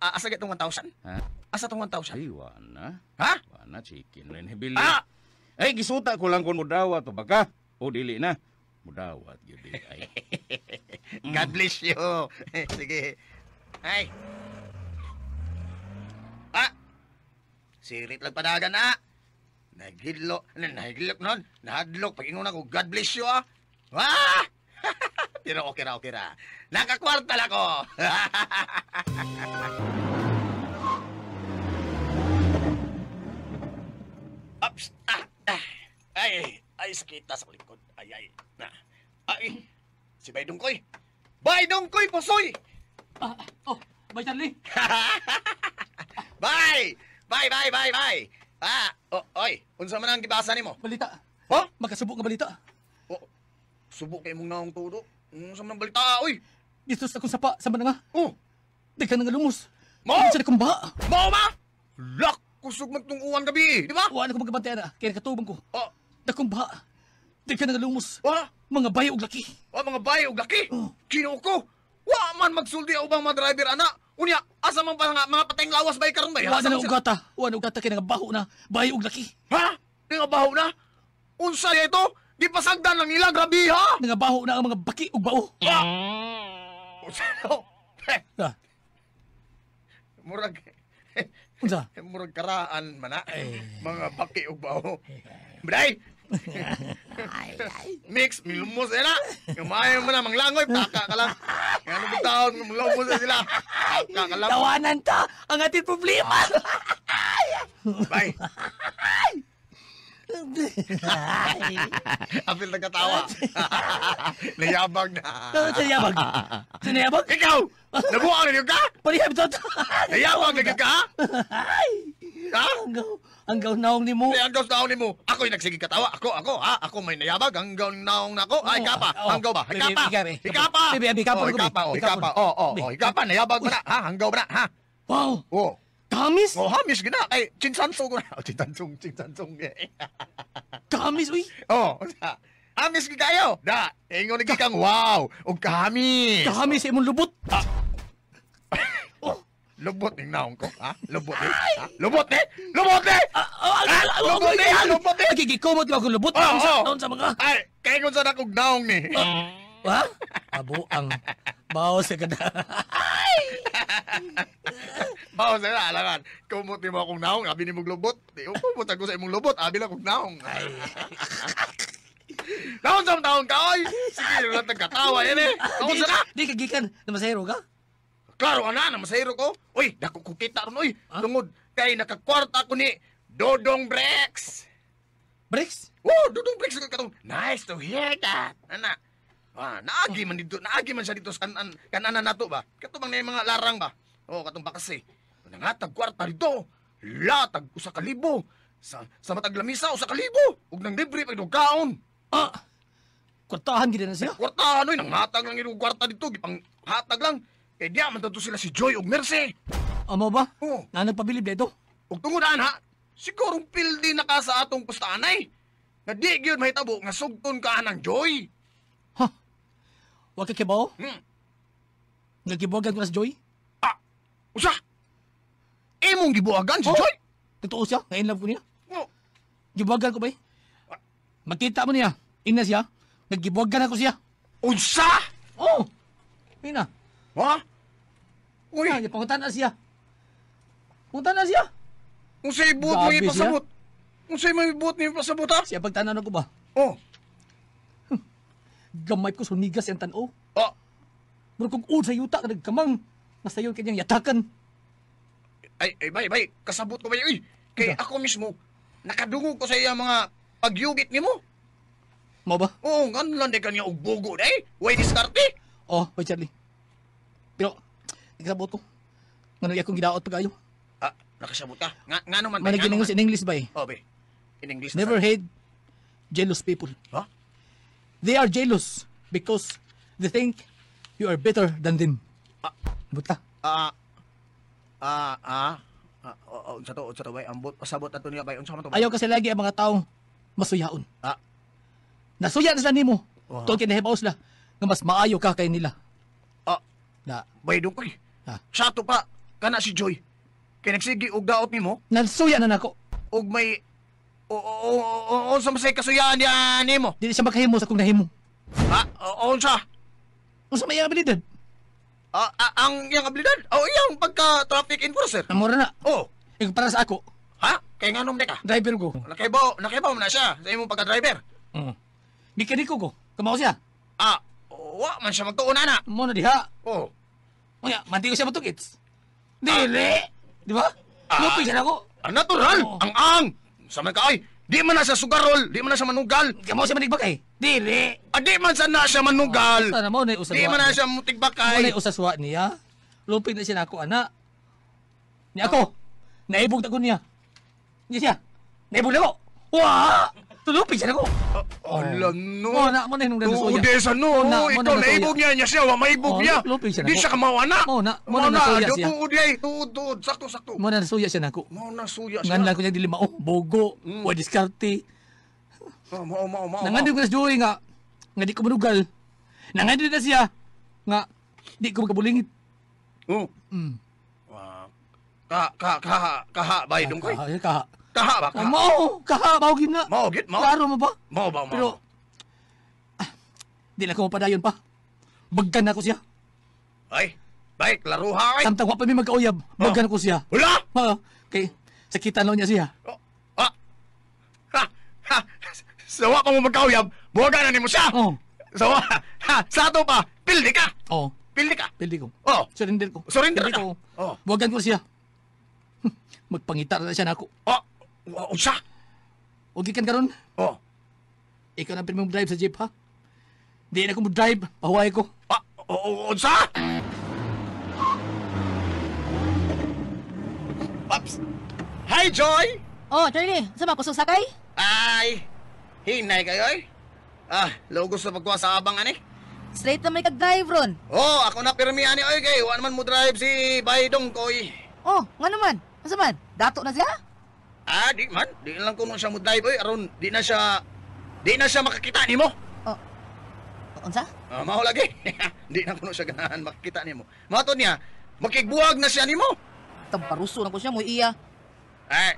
Asa gatong 1,000? Ha? Asa tong 1,000? Ay, wana. Ha? Wana, chicken rin hibili. Ah! Ay, gisuta ko lang kung mudawat o baka. O, dili na. Mudawat, yun di. Ay. God bless you. Sige. Ay. Ah! Sirit lang padagan na. Naghidlo. Nahidlok nun. Nahadlok. Pag-ingon ako, God bless you ah. Ah! Pero okay ra, okay ra. Nakakwarta lang ko. Ups. Ah, ah. Ay, ay, sakita sa likod. Ay, ay. Na. Ay, si Bay Dungkoy. Bay Dungkoy, pusoy! Ah, oh, bye Charlie. Bye! Bye, bye, bye, bye! Ah, oh, oy, unsa man ang gibasa nimo? Balita. Ha? Makasubo nga balita. Oh, subo kay imong naong tudo. Unsa man ang balita, oy? Dito sa akong sapa sa mananga. Oh, Daghan nga lumos. Mo? Sa akong baha. mao ba? Lak, kusog man tong uwan gabi, di ba? Wa na ko magabantay ana, kay nakatubang ko. Oh, Dakong baha. Daghan nga lumos. wa, Mga bayo og laki. wa mga bayo og laki. Oh. Ginoo ko. Wa man magsulti ang ubang mga driver ana. Unya, asa man pa nga mga pateng lawas bay karon bay? Wa Asa na man sila? ugata. Wa na ugata kay nangabaho na. Bayo og laki. Ha? Nangabaho na? Unsa ito? Di pasagdan lang nila, grabe ha? Nangabaho na ang mga baki ug bao. Ah! Unsa to? Eh, Ah, murag unsa? murag karaan man na. Mga baki ug bao. Bray! Mix, milumos na. Kumain mo na, manglangoy, taka ka lang. Nga ano bitaon, malumos na sila. Taka ka lang. Tawanan ta ang ating problema. Bye. Apil nagkatawa. Nayabag na. Sinayabag. Sinayabag? Ikaw! Nabuang na ka? Parehab to. Nayabag na ka? Ha? Ang gaw naong ni mo. Ay, ang gaw naong ni mo. Ako'y nagsige katawa. Ako, ako, ha? Ako may nayabag. Ang gaw naong na ako. Ay, kapa. Ang gaw ba? Hikapa. Hikapa. Hikapa. Hikapa. Hikapa. Oh, oh, oh. Hikapa. Nayabag mo na. Ha? Ang gaw ba na? Ha? Wow. Oh. Kamis? Oh, hamis gina. Ay, chinsansong ko na. Oh, chinsansong, chinsansong. Kamis, uy. Oh, hamis gid kayo. Da, ingon ni kang wow, og kahamis. Kahamis sa imong lubot. Ah. Oh, lubot ning naong ko, ha? Lubot ni. Ha? Lubot ni. Lubot ni. Lubot ni, lubot ni. Nagigikumot ba akong lubot? Oh, oh. Sa mga. Ay, kay kung sa nakog naong ni. Ha? Abo ang bawo sa kada. Bawo sa kada, alangan. Kumot ni mo akong naong, abi ni mong lubot. Di kumot ako sa imong lubot, abi lang akong naong. Ay. Naon sa taon ka, oy! Sige, wala tang katawa yan eh. Naon sa na? Di ka gikan, namasahero ka? Klaro ka na, namasahero ko. Uy, dako ko kita ron, uy. Tungod kay nakakwarta ko ni Dodong Brex. Brex? Oh, Dodong Brex katong. Nice to hear that. Ana. Ah, naagi man dito, naagi man siya dito sa kanan, kananan nato ba? Katong bang na mga larang ba? Oh, katong bakasi. Nangatag kwarta dito. Latag usa ka libo. Sa matag lamisa usa ka libo. Ug nang libre pag kaon. Ah. Kwartahan gid na siya. Kwartahan oy, nanghatag lang imong kwarta dito, gipang hatag lang. Kay diya man tadto sila si Joy ug Mercy. Amo ba? Oh. Na nagpabilib dito. Ug tungod ana, sigurong pildi na ka sa atong pustaanay. Nga di gyud mahitabo nga sugton ka anang Joy. Ha. Wa ka kibaw? Hmm. Nga gibuwagan ko na si Joy? Ah, Usa? Imong gibuhagan si Oh. Joy? Totoo siya, nga in love ko niya. Oh. Gibuhagan ko ba eh? Makita mo niya, ina siya, naggibuhagan ako siya. Unsa? Oh! Ina. Ha? Uy, Uy, pangutan na siya. Pangutan na siya. unsay buot mo Grabe siya. ipasabot? Unsay may buot mo ipasabot ha? Siya pagtanan ko ba? Oh. Gamay ko sunigas ang tanaw. Oh. Murag kong sa yuta ka nagkamang. Nasayon kanyang yatakan. Ay, ay, bay, bay, kasabot ko bay, uy. Kay ako mismo, nakadungog ko sa iya mga pagyugit nimo. Mao ba? Oo, ngano lang di kanya og bugo day. Way diskarte. Oh, wait Charlie. Pero, nakasabot ko. Ngano akong gidaot pag-ayo. Ah, nakasabot ka. Nga, ngano man, bay, Managin ngano man. in English ba eh? Oh, bay. In English. na Never sa- hate jealous people. Ha? They are jealous because they think you are better than them. Ah. Buta. Ah, ah, ah. Ah, oh, oh, unsa to, bay? Ambot, pasabot ato niya, bay. Unsa man to, bay? Ayaw kasi lagi ang mga taong masuyaon. Ah. Nasuya na sila nimo. Oh. Tuod kay nahibaw sila nga mas maayo ka kay nila. Ah, Na, bay, dungkoy. Ah. Sa ato pa, kana si Joy. Kay nagsige og daot nimo, nasuya na nako. og may o o o o unsa man say kasuyaan niya nimo? Dili siya makahimo sa kung nahimo. Ah, o unsa? Unsa may iyang abilidad? Ah, ah, ang iyang abilidad? O iyang pagka traffic enforcer? Amora na. Oh, Ikaw para sa ako, ha? Kay nganom di ka? driver ko. Nakaibaw man na siya sa imong pagka-driver. Mm. Mekaniko ko. Kamao siya. Ah, wa man siya magtuon ana. Mo na diha. Oh. Unya, manti ko siya matukits. Dili! Di ba? Ah. Lupig siya nako. Ah, natural. Oo. Ang ang. Sa man ka ay, di man na siya sugarol, di man na siya manugal. Kamao siya manigbakay. Dili! Ah, di man sa na siya manugal. Sana mo na usaswa. Di man na siya Mo na mutigbakay. usaswa niya. Lupig na siya nako, ana. Ni ako. Naibog na ko niya. Niya siya. Naibog na ko. Wah! Tulupig siya nako. Ala no. Mo na, mo na hinungdan na Tuod suya. sa no. Mo na, mo Ikaw na nasuya. naibog niya, niya siya, wa maibog Oh, niya. lupig siya Di nako. siya kamawa na. Mo na, mo na nasuya siya. Tuod ay, tuod, tuod, sakto, sakto. Mo na nasuya siya nako. Mao na suya siya. Ngan lang ko niya dili mao. Bogo. Wa diskarte. Oh, mao, mao, mao. Nangandun ko na si Joey nga di ko manugal. Nangandun na siya nga di ko makabulingit. Oh. Mm. Wa- Ka, ka, kaha, kaha, bay, dungkoy. Kaha, kaha. Kaha ba, kaha? Mao, kaha, mao gid na. Mao, gid, mao. Klaro mo ba? Mao ba, mao. Pero di na ko mapadayon pa. Bagkan na ko siya. Ay, bay, klaruha, ay. Samtang wa pa mi magkauyab, bagkan ko siya. Wala! Ha, kay sakitan lang niya siya. Oh, ah. Ha, ha. Sawa pa mo magkauyab, buwagan na nimo siya. Oh. Sawa, ha, sa ato pa, pildi ka. Oh, Pildi ka. pildi ko. Oh. Surrender ko. Surrender Pildi ka. ko. Oh. Buwagan ko siya. Magpangita na siya nako. Oh, unsa? O gikan karon, Oh. ikaw na pirming drive sa jeep ha. Di na ko mo drive, pahuway ko. Ah, oh, unsa? Paps. Hi, Joy. Oh, Charlie, sa ba kusog sakay? Ay, hinay kayo ay. Ah, logos sa pagkuha sa abang ani. Straight na may kag-drive ron. Oh, ako na pirmi ani oy kay wa naman mo drive si Baydong koy. Oh, nga naman. Asa man? Dato na siya? Ah, di man, di lang kuno siya mo drive oy aron di na siya makakita nimo. Oh. Unsa? Ah, mao lagi. Di na kuno siya ganahan makakita nimo. Mao to niya, makigbuwag na siya nimo. Tamparuso na ko siya mo iya. Eh,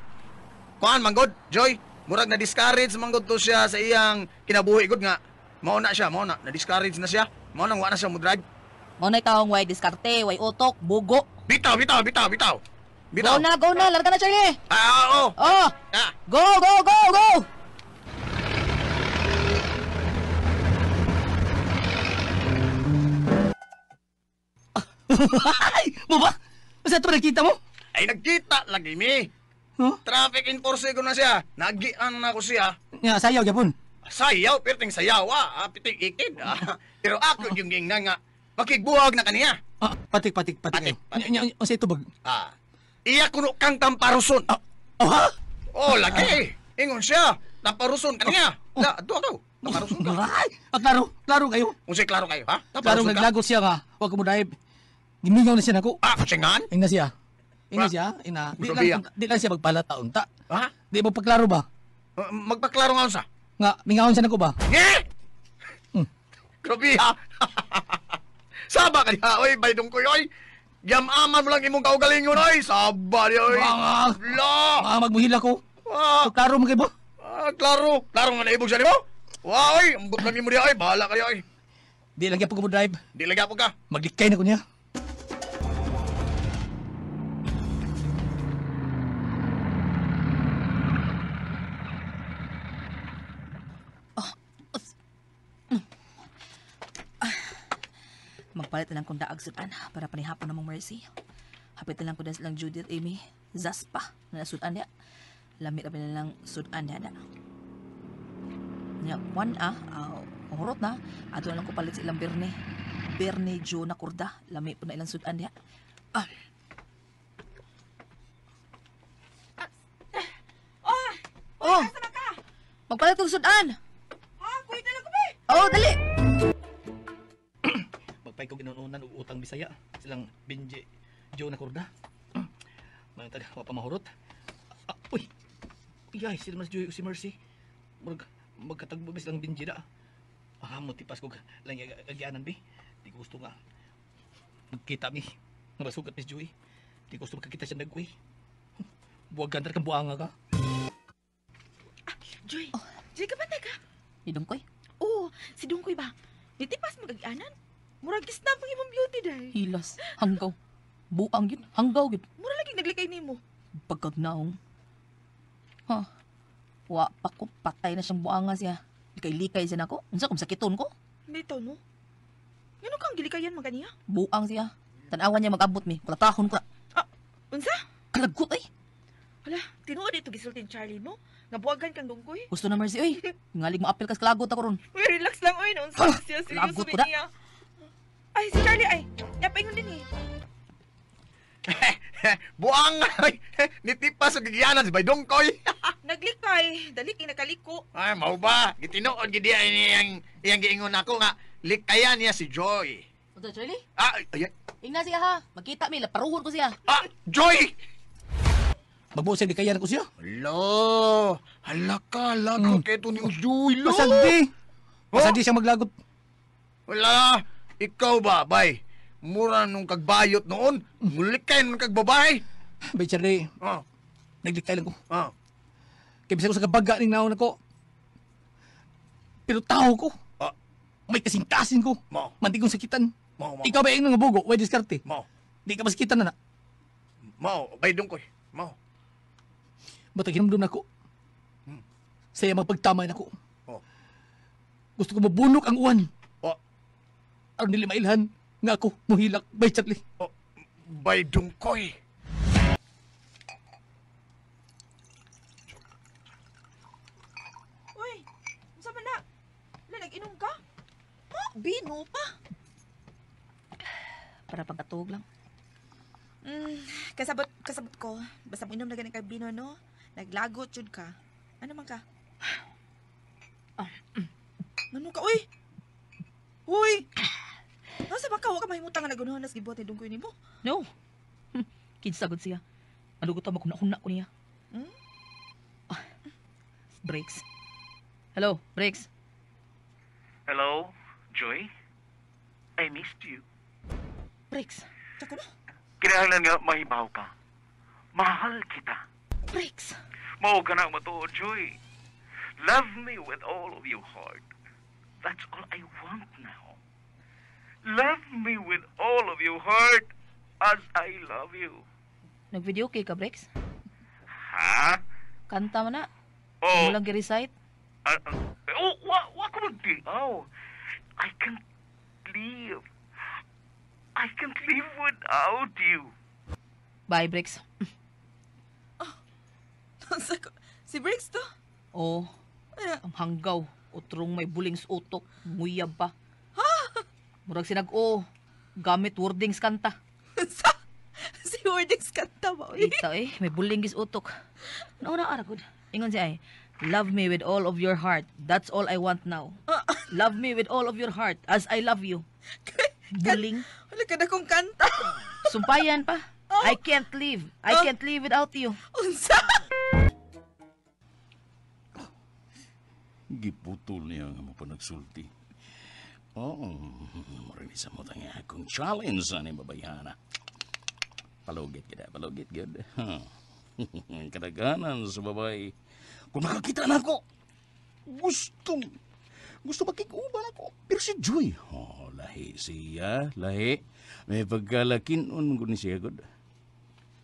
kuan manggod, Joy, murag na discourage manggod to siya sa iyang kinabuhi gud nga. Mao na siya, mao na, na discourage na siya. Mao nang wa na siya mo drive. Mao na taong way diskarte, way utok, bugo. Bitaw, bitaw, bitaw, bitaw. Bitaw. Go na, go na, larga na Charlie. Ah, oo. Oh, Ah, go, go, go, go. Ay, mo ba? Basta ito nakita mo? ay nagkita lagi mi. Huh? Traffic enforcer ko na siya. Nagian na ko siya. Nga, sayaw gyapon. Sayaw, perting sayaw, ah, piting ikid. Ah. Pero ako yung ging na nga, makigbuwag na kaniya. Ah, patik, patik, patik. Patik, patik. Nya, nya, unsa ito bag? Ah, iya kuno kang tamparuson. Ah, oh, ha? Oh, lagi. Ingon siya, tamparuson kaniya. La, ato ako. Tamparuson ka. Ay, ah, klaro, klaro kayo. Unsay klaro kayo, ha? Klaro Tamparuson ka. naglagot siya nga. Wa ko mo drive. Gimingaw na siya nako. Ah, kusingan? Ina siya. Ina Ah. siya, ina. Di Grabe, lang, di lang siya magpalata unta. Ha? Di mo pagklaro ba? Magpaklaro nga unsa? Nga, mingawon siya nako ba? Nge! Hmm. Grabe ha. Saba ka diha, oy, baydong koy, oy. Yamaman mo lang imong kaugalingon oy. Saba di oy. Mga- La. Ah, magmuhila ko. Ah, So, klaro man kay ba? ah, klaro. Klaro nga naibog siya nimo. Wa oy, ambot lang nimo diha oy. Bahala ka diha oy. Di lang gyapon ko mo drive. Di lang gyapon ka. Maglikay na ko niya. Magpalit na lang kong daag sudan para panihapon namang Mercy. Hapit na lang ko silang Judith, Amy, Zaspa na nasudan niya. Lamit na lang sudan niya na. Nya, kwan hurot na. Ato na lang ko palit sa ilang Berne. Berne Jo na kurda. Lami po na ilang sudan niya. Ah. Oh! Magpalit kong sudan! Ha, kuya na lang ko be. Oh, dali! Magpay ko ginununan og utang Bisaya. Silang Benji Joe na kurda. Mga taga wa pa mahurot. Ah, uy. Uy, ay, sila mas Joy si Mercy. Murag magkatagbo bis lang Benji da. Ah, mo tipas ko lang agyanan bi. Di ko gusto nga magkita mi. Nga basugat Miss Joy. Di ko gusto makakita siya nagkuy. Buwag gandar kang buanga ka. Joy, Joy ka bantay ka. Ni Dungkoy? Oo, si Dungkoy ba? Nitipas magagyanan. Murag gisnap ang imong beauty day. Hilas, hanggaw. Buang yun, hanggaw yun. Mura lagi naglikay nimo. Pagkagnaong. Ha? Wa pa ko, patay na siyang buanga siya. Likay-likay siya nako. Unsa kung sakiton ko? Dito no. Ngano kang gilikayan man kaniya? Buang siya. Tanawan niya mag-abot mi. Kulatahon ko na. Ah, unsa? Kalagot ay. Hala, tinuod dito gisulti ni Charlie no. Nga buwagan kang Dungkoy. Gusto na Mercy oy. Ngalig mo apil kas kalagot ako ron. Uy, relax lang oy, no. Unsa siya seryoso Lagot ko na. niya. Ay, si Charlie ay. Napaingon din eh. Buang ay. Nitipas og gigyanan si Baydongkoy. Naglikay, dali kay nakaliko. Ay, mao ba? Gitinuod gid diha iyang iyang giingon ako nga likayan niya si Joy. Unsa Charlie? Ah, ay, Ingna siya ha. Magkita mi laparuhon ko siya. ah, Joy! Magbuo siya likayan ko siya. Hala, hala ka, lagot kay ito ni Joy. Lo. Pasagdi. Oh? Pasagdi siya maglagot. Wala, ikaw ba, bay? Mura nung kagbayot noon, mulikay nung kagbabay. Bay Charlie, Oh, naglikay lang ko. oh. Kaya bisa ko sa kabaga ning naon ako. Pero tao ko. Ah. May kasing-kasing ko. Mao. Manti kong sakitan. Mao, mao. Ikaw ba yung nga bugo? Way diskarte. Mao, Di ka masakitan na na. mao, bay dungkoy. Mao. Batag hinumdum na ako. Saya magpagtamay na ako. Oh. Gusto ko mabunok ang uwan. Oh, Aron dili mailhan nga ako muhilak bay Charlie. oh, bay dungkoy. Uy, unsa man na? Wala, nag-inom ka? Ha? Bino pa? Para pagkatuog lang. Kasabot, kasabot ko. Basta mo inom na ganing kag bino, no? Naglagot jud ka. Ano man ka? Ano ka, uy? Uy! Nasa ba ka? Wa ka mahimutang nga nagunahan nas gibuhat ni Dungkoy nimo? No. Kinsagod siya. Malugot ako maghuna-huna ko niya. Hmm? Ah, Breaks. Hello, Breaks. Hello, Joy? I missed you. Breaks. Tsaka no? Kinahanglan nga mahibaw ka. Mahal kita. Breaks. Mao ka na matuod, Joy. Love me with all of your heart. That's all I want now. Love me with all of your heart as I love you. Nag-video okay ka, Breaks? Ha? Kanta man na. Oh, Mo lang gi-recite. oh, wa ko magtiaw. I can't live. I can't live without you. Bye, Breaks. Nasa ko? Si Briggs to? Oh, Ano? ang hanggaw. Utrong may buling sa utok. Nguyab pa. Murag sinag-o. Gamit wordings kanta. Sa? Si Wordings kanta ba, uy? Ito eh, may buling gis utok. Nauna ara gud. Ingon siya ay, love me with all of your heart. That's all I want now. Love me with all of your heart as I love you. Buling. Wala ka na kong kanta. Sumpayan pa. I can't live. I can't live without you. Unsa? Giputol niya nga mo pa nagsulti. Oo, marinig sa mo tanga akong challenge ani babayhana. Palugit kita, palugit gyud. Kadaganan sa babae. Kung nakakita na ako, gusto makikuban ako. Pero si Joy, oh, lahi siya, lahi. May pagkalakinon ko ni siya, god.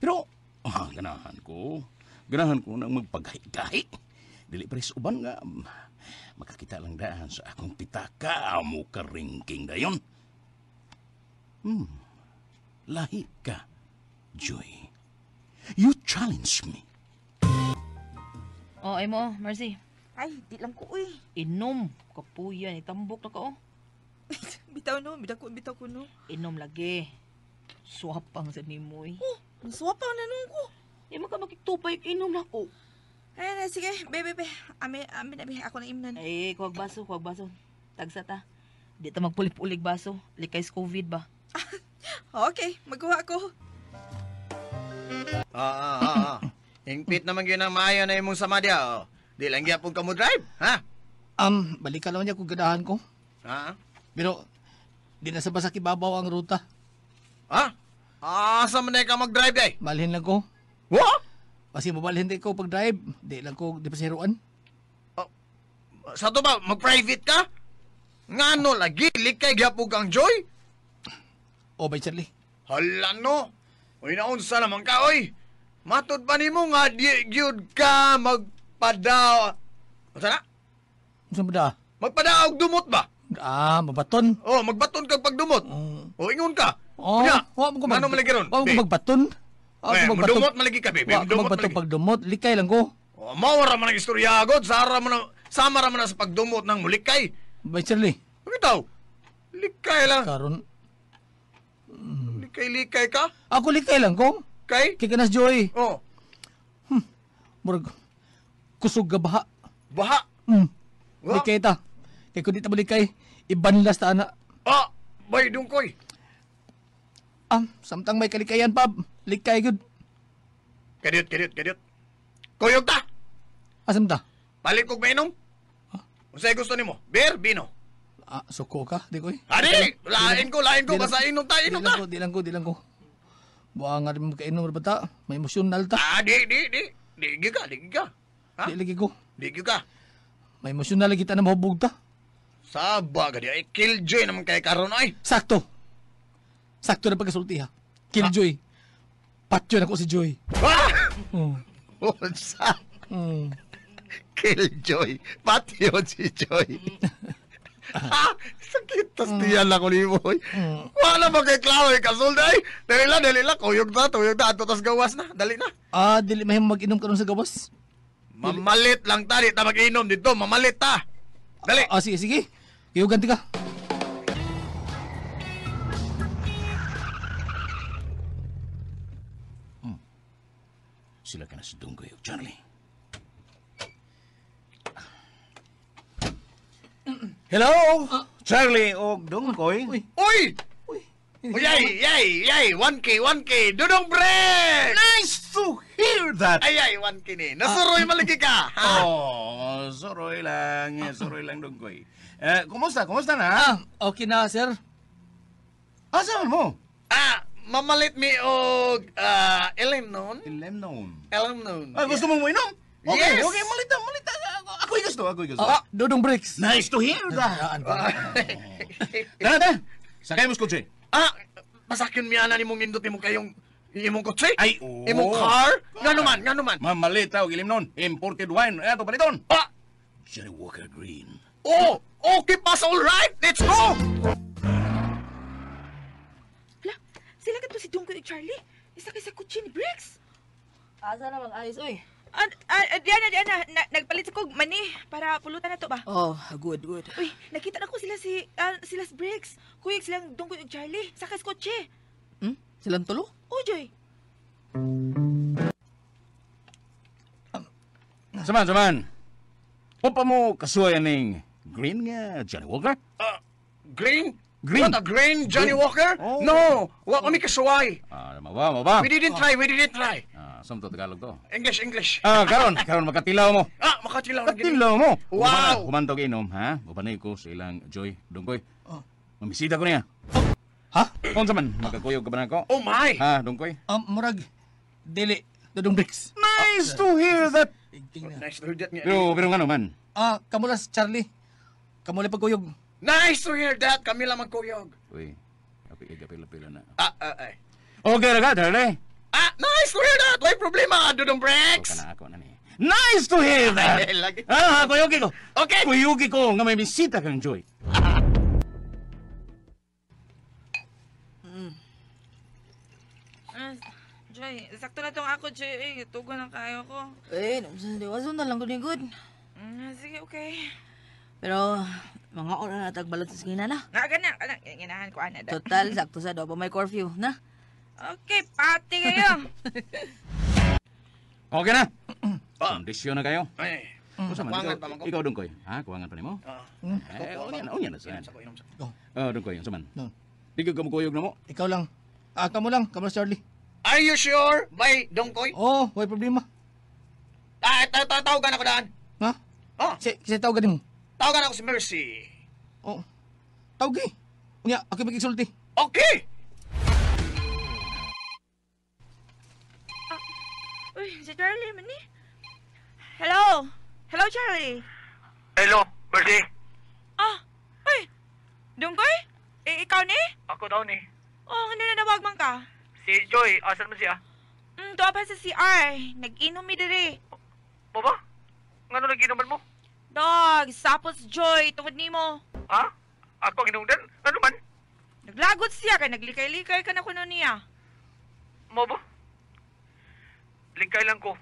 Pero, ganahan ko nang magpagahi-gahi. Dili pares uban nga, makakita lang daan sa akong pitaka, mo karingking dayon. Lahi ka, Joy. You challenge me. Oh, ay mo, Mercy. Ay, di lang ko, uy. Inom. Kapuyan, itambok na ka, oh. Bitaw no, bitaw ko no. Inom lagi. Swapang sa nimo, eh. Oh, swapang na nung ko. Di man ka makitupay, inom na ko. Ay, na, sige, be. Amin, ako na imnan. Ay, kuwag baso. Tagsa ta. Di ta magpulig-pulig baso. Likay sa COVID ba? Okay, magkuha ko. Hingpit naman yun ang maayo na imong samadya, oh. Di lang gyapon ka mo drive, ha? Balikan lang niya kung ganahan ko. Ha? Pero, di na sa basa kibabaw ang ruta. Ha? Asa man na ka mag-drive, day? Balhin lang ko. What? Kasi mabalhin din ko pag-drive. Di lang ko, di pa siruan. Oh, sa to ba, mag-private ka? Ngano lagi, likay gyapon kang Joy? O, bay Charlie. Hala no. Uy, naunsa naman ka, oy. Matod pa nimo nga di gyud ka magpadaw. Unsa na? Unsa ba da? Magpadaw og dumot ba? Ah, mabaton. Oh, magbaton kag pagdumot. Oh, ingon ka. Oh, wa mo ko mag. Ngano man lagi ron? Wa mo ko magbaton. Wa ko magbaton. Dumot man lagi ka, bebe. Wa ko magbaton pagdumot, likay lang ko. Oh, mao ra man ang istorya god, sara man na, sama ra man na sa pagdumot ng mulikay. Bay Charlie. Bitaw. Likay lang. Karon. Likay-likay ka? Ako likay lang ko. Kay? Kay kanas Joy. Oh. Murag kusog ga baha. Baha? Likay ta. Kay kun di ta malikay, ibanlas ta ana. Ah, bay dungkoy. Samtang may kalikayan pab, likay gud. Kadiyot. Kuyog ta. Asam ta? Palit kog mainom. Huh? Unsay gusto nimo? Beer, bino? Ah, suko ka, di ko eh. Adi, lain ko, basta inom ta, inom ta. Di lang ko. Buha nga rin makainom ba ta? May emosyonal ta. Ah, di. Di ka. Ha? Di lagi ko. Di ka. May emosyonal lagi ta na mahubog ta. Saba ka di ay killjoy naman kay karon ay. Sakto. Sakto na pagkasulti ha. Killjoy. Patyo na ko si Joy. Ah! Unsa? Killjoy. Patyo si Joy. Ha? Sakit tas tiyan lang ko ni Boy. Wala ba kay klaro eh, kasulday? Dali lang. Kuyog na. Ato tas gawas na. Dali na. Ah, dili mahimo mag-inom karon sa gawas. Mamalit lang ta. Di ta mag-inom dito. Mamalit ta. Dali. Ah, sige. Kuyugan ti ka. Sila ka na si Dunggoy, Charlie. Hello? Charlie og Dungkoy. Uy! Uy! Yay! 1K! Dudong break! Nice to hear that! Ay, 1K ni. Nasuroy malagi ka! Ha? Oh, suroy lang. Suroy lang, Dungkoy. Kumusta? Kumusta na? Okay na, sir. Asa mo? Mamalit mi og Elemnon. Elemnon. Ah, gusto mong mainom? Okay, Yes. Okay, malita. Ako'y gusto. Dudong breaks. Nice to hear that. Tara. Sakay mo sa kotse. Ah, pasakyon miya na nimong nindot nimo kayong imong kotse? Ay, oo. Imong car? Ngano man? Mamalita og Elemnon. Imported wine. Ato paliton. Ah! Johnny Walker Green. Oh, okay, pass all right. Let's go. Hala, sila ka to si Dungkoy ug Charlie. Isa kay sa kotse ni Briggs. Asa na mag-ayos, oy? Diana, nagpalit ko mani para pulutan na to ba? Oh, good. Uy, nakita na ko sila si Briggs. Kuyog silang Dungkoy ug Charlie sa kay kotse. Silang tulo? Oh, Joy. Saman. Upa mo kasuwayan ning green nga Johnny Walker? Green? Green. What a green Johnny Green. Walker? Oh. No, wa kami kasuway. Mawa ba? We didn't try. Saan to Tagalog to? English. Karon makatilaw mo. Ah, makatilaw na gini. Makatilaw mo. Wow. Humantog inom, ha? Upanay ko sa ilang Joy Dungkoy. Mamisita ko niya. Ha? Unsa man, magkakuyog ka ba nako? Oh my! Ha, Dungkoy? Murag dili Dudong Bricks. Nice to hear that. Nice to hear that nga. Pero ngano man? Kamo lang si Charlie. Kamo lang pagkuyog. Nice to hear that. Kami lang magkuyog. Uy, apila-pila na. Ay. Okay ra ka, Charlie? Nice to hear that. Way problema, Dudong Bricks. Ako na ni. Nice to hear that. Lagi. Kuyugi ko. Okay. Kuyugi ko nga may bisita kang Joy. Joy, sakto na tong ako, Joy. Eh, tugon ang kayo ko. Eh, diwason na lang ko ni good. Sige, okay. Pero, mga oras na tagbalot sa skina na. Nga, gana. Ganahan ko, ana. Total, sakto sa daw pa may curfew, na? Okay, pati kayo. Okay na. Kondisyon na kayo. Ay. Usa man, Kuwangan pa man ko. ikaw Dungkoy. Ha, kuwangan pa nimo? Eh, unya na sa. Oh, Dungkoy, unsa man? No. Di ka mukuyog na mo. Ikaw lang. Kamo lang, kamo Charlie. Are you sure? Bay, Dungkoy? Oo, way problema. Tawagan ako daan. Ha? Oh. Si tawagan nimo. Tawagan ako si Mercy. Oo. Tawag eh. Unya, ako magigsulti. Okay! Uy, si Charlie man ni. Hello? Hello, Charlie. Hello, Mercy. Uy. Dungkoy? Eh, ikaw ni? Ako daw ni. Oh, ano nanawag man ka? Si Joy, asan man siya? Tuwa pa sa CR. Nag-inom mi diri. Baba? Ngano nag-inuman mo? Dog, sapos Joy, tungod nimo. Ha? Ako ang inungdan? Ano man? Naglagot siya kay naglikay-likay ka na kuno niya. Mo ba? Likay lang ko.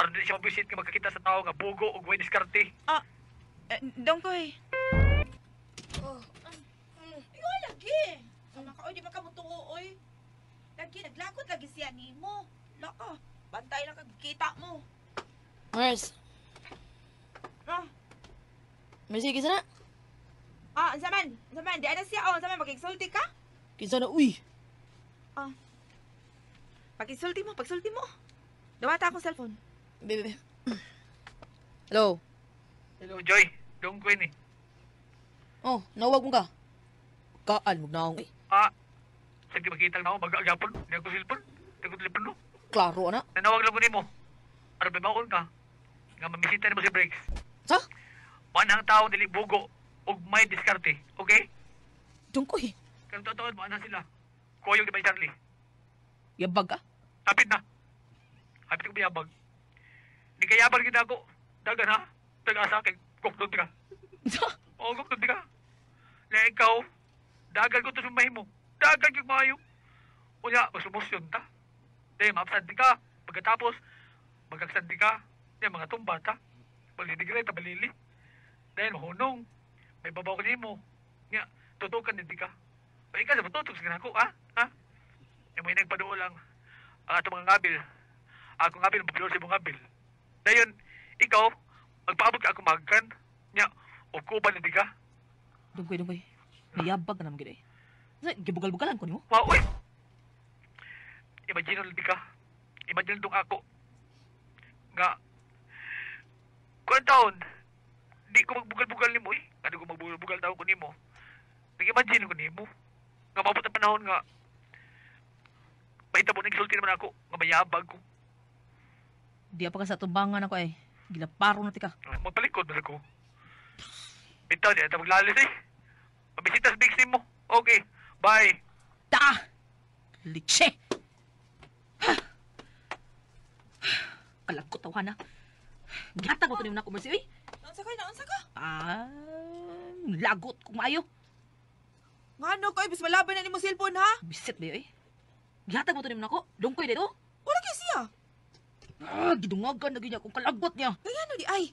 Aron di siya mabisit nga magkakita sa tao nga bugo og way diskarte. Dongkoy. Oh. Ikaw lagi. Sama ka, oy, di makamutuo, oy. Lagi, naglagot lagi siya nimo. Laka, bantay lang kag kita mo. Mers. Ah. Mercy, kinsa na? Unsa man? Unsa man? Di ana siya, oh, unsa man makigsulti ka? Kinsa na, uy. Pagsulti mo, pagsulti mo. Dawata akong cellphone. Bebe. Hello. Hello, Joy. Dongkoy ni. Oh, nawag mo ka. Kaan mo naong eh. Sa di makita na ako, mag-agapon. Di ako cellphone. Di ako telepono. Klaro ana. Nanawag lang ko nimo. Aron may baon ka. Nga mamisita nimo si Briggs. Sa? Manang tao dili bugo ug may diskarte, okay? Dungkoy. Karon totoo mo ana sila. Kuyog di ba Charlie? Yabag ka? Hapit na. Hapit ko bayabag. Di kayabag gid ako. Dagan ha. Tagasa kay gukdod ka. Sa? Oo, gukdod ka. La ikaw, dagan ko to sumahimo. Dagan gyud maayo. Unya, masumusyon ta. Dahil maapsan di ka. Pagkatapos, magagsan di ka. Dahil mga tumba ta. Balili ta, balili. Dahil mahunong. May babaw ko nimo. Nga, tutukan din di ka. O ikaw, sa matutok sa ko, ha? Ha? Yung may nagpaduo lang ang atong mga ngabil. Akong ngabil, mapaduo sa imong ngabil. Dayon, ikaw, magpaabot ka akong magkan. Nya, ukuban din di ka. Dungkoy, Dungkoy. Nayabag ka naman gid eh. Sa gibugal-bugalan ko nimo. Wow, uy! Imagine lang di ka. Imagine dong ako. Nga, kung taon, di ko magbugal-bugal nimo eh. Nga di ko magbugal-bugal taon ko nimo. Nag-imagine ko nimo. Nga mabot ang panahon nga, mahitabo nang gisulti naman ako, nga mayabag ko. Di pa ka sa tumbangan ako eh. Gilaparo na ti ka. Magpalikod na ko. Bitaw, di na maglalis eh. Mabisita sa big mo. Okay, bye. Ta! Litse! Kalagkot tawa na. Gihatag mo to nimo na ako, Mercy, uy. Naunsa ka, naunsa ka? Lagot kung maayo. Ngano ko, bis malaban na nimo cellphone, ha? Bisit ba eh. Gihatag mo to nimo nako. Dungkoy dito. Wala kay siya. Gidungagan na gyud niya kung kalagot niya. Kaya ano di ay?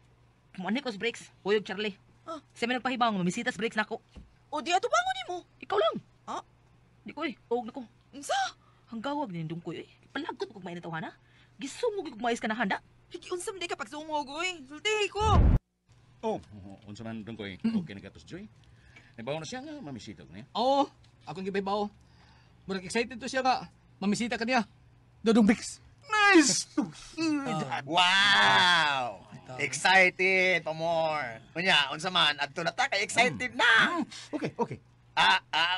Mani ko sa breaks. Uyog Charlie. Ah. Siya may nagpahibaw nga mamisita sa breaks nako. O di ato bangon nimo. Ikaw lang. Ah? Di ko eh. Tuog na ko. Unsa? Hanggawag ni dungkoy eh. Palagot ko kung mainit na. Gisungog kung mais ka na handa. Higi unsa man di ka pagsungog oy. Sultihi ko. Oh, unsa man Dungkoy. Okay na gatos Joy. Nabaw na siya nga mamisita ko niya. Oo, akong gibaybaw. Murag excited to siya nga mamisita ka niya. Dodong Bricks. Nice to hear that. Wow! Excited pa more. Unya, unsa man, adto na ta kay excited na. Okay, okay.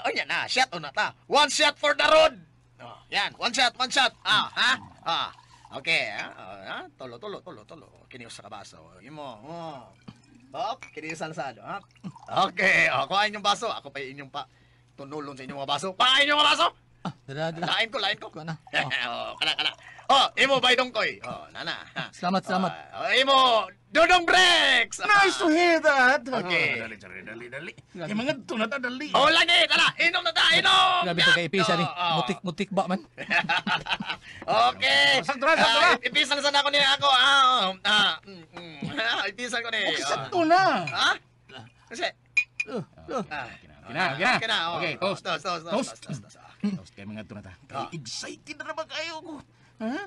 Onya na, shot na ta. One shot for the road. Oh, yan, one shot, one shot. Ha? Okay, ha? Tulo, tulo, tulo, tulo. Kini usa ka baso. Imo. Oh. Hop, kini usa sa ha? Okay, oh, kuha inyong baso. Ako pa inyong pa tunulon sa inyong mga baso. Pa inyong mga baso. Dala, dala. Lain ko, lain ko. Kuha na. Oh, kana, kana. Oh, imo bay dongkoy. Oh, nana. Salamat, salamat. Oh, imo, Dodong Breaks. Nice to hear that. Okay. Dali, dali, dali, dali. Kay mga to na ta, dali. Oh, lagi, tara, inom na ta, inom. Grabe to kay Ipisa ni. Oh, oh. Mutik-mutik ba man? Okay. Sakto na, sakto na. Ipisan na sana ako niya ako. Ipisan ko ni. Okay, sakto na. Ha? Kasi. Kina, kina. Okay na. Oh. Okay, toast. Toast, toast, Toast. toast, toast, toast. Toast kay mga to na ta. Kay excited na ba kayo ko? Ha?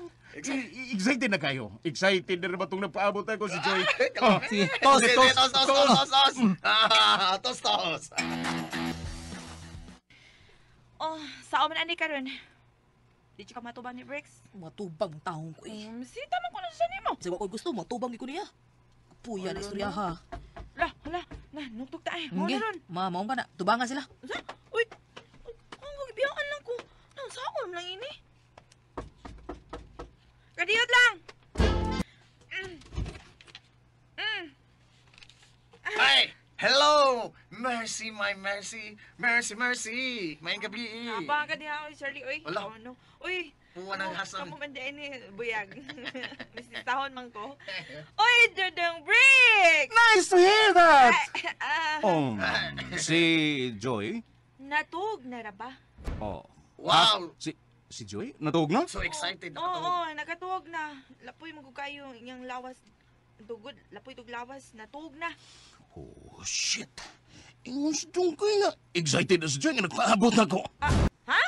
Excited na kayo. Excited na ba itong napaabot ako si Joy? Oh, sige. Toast, Sige, toast. toast, toast, toast, toast, toast. Toast, toast. Oh, sao man ani karon? Di ka matubang ni Briggs? Matubang taong ko eh. Si tama ko na siya nimo. Sa ko gusto, matubang ko niya. Puya na istorya ha. Lah, hala, na nugtog ta ay. Mo Hindi. na ron. Ma, maong ka na. Tubangan sila. Sa? Uy. Ang gibiyaan lang ko. Nang saon lang ini. Kadiyot lang. Ay, hello. Mercy, my mercy. Mercy, mercy. Maayong gabi. Abang ka diha, oy, Charlie, oy. Wala. Oh, no. Uy. Puwa ng hasan. Kamo man di ni buyag. Mrs. Tahon man ko. Oy, Dodong Briggs! Nice to hear that! Ah, Si Joy? Natug na ra ba? Oh. Wow. Si Joy? Natuog na? So excited na Oo, katulog. oh, nakatuog na. Lapoy mo kayo iyang lawas. Dugod, lapoy tug lawas, natuog na. Oh, shit. Ingon si Dungkoy nga. Excited na si Joy nga nagpaabot na ko. Ha?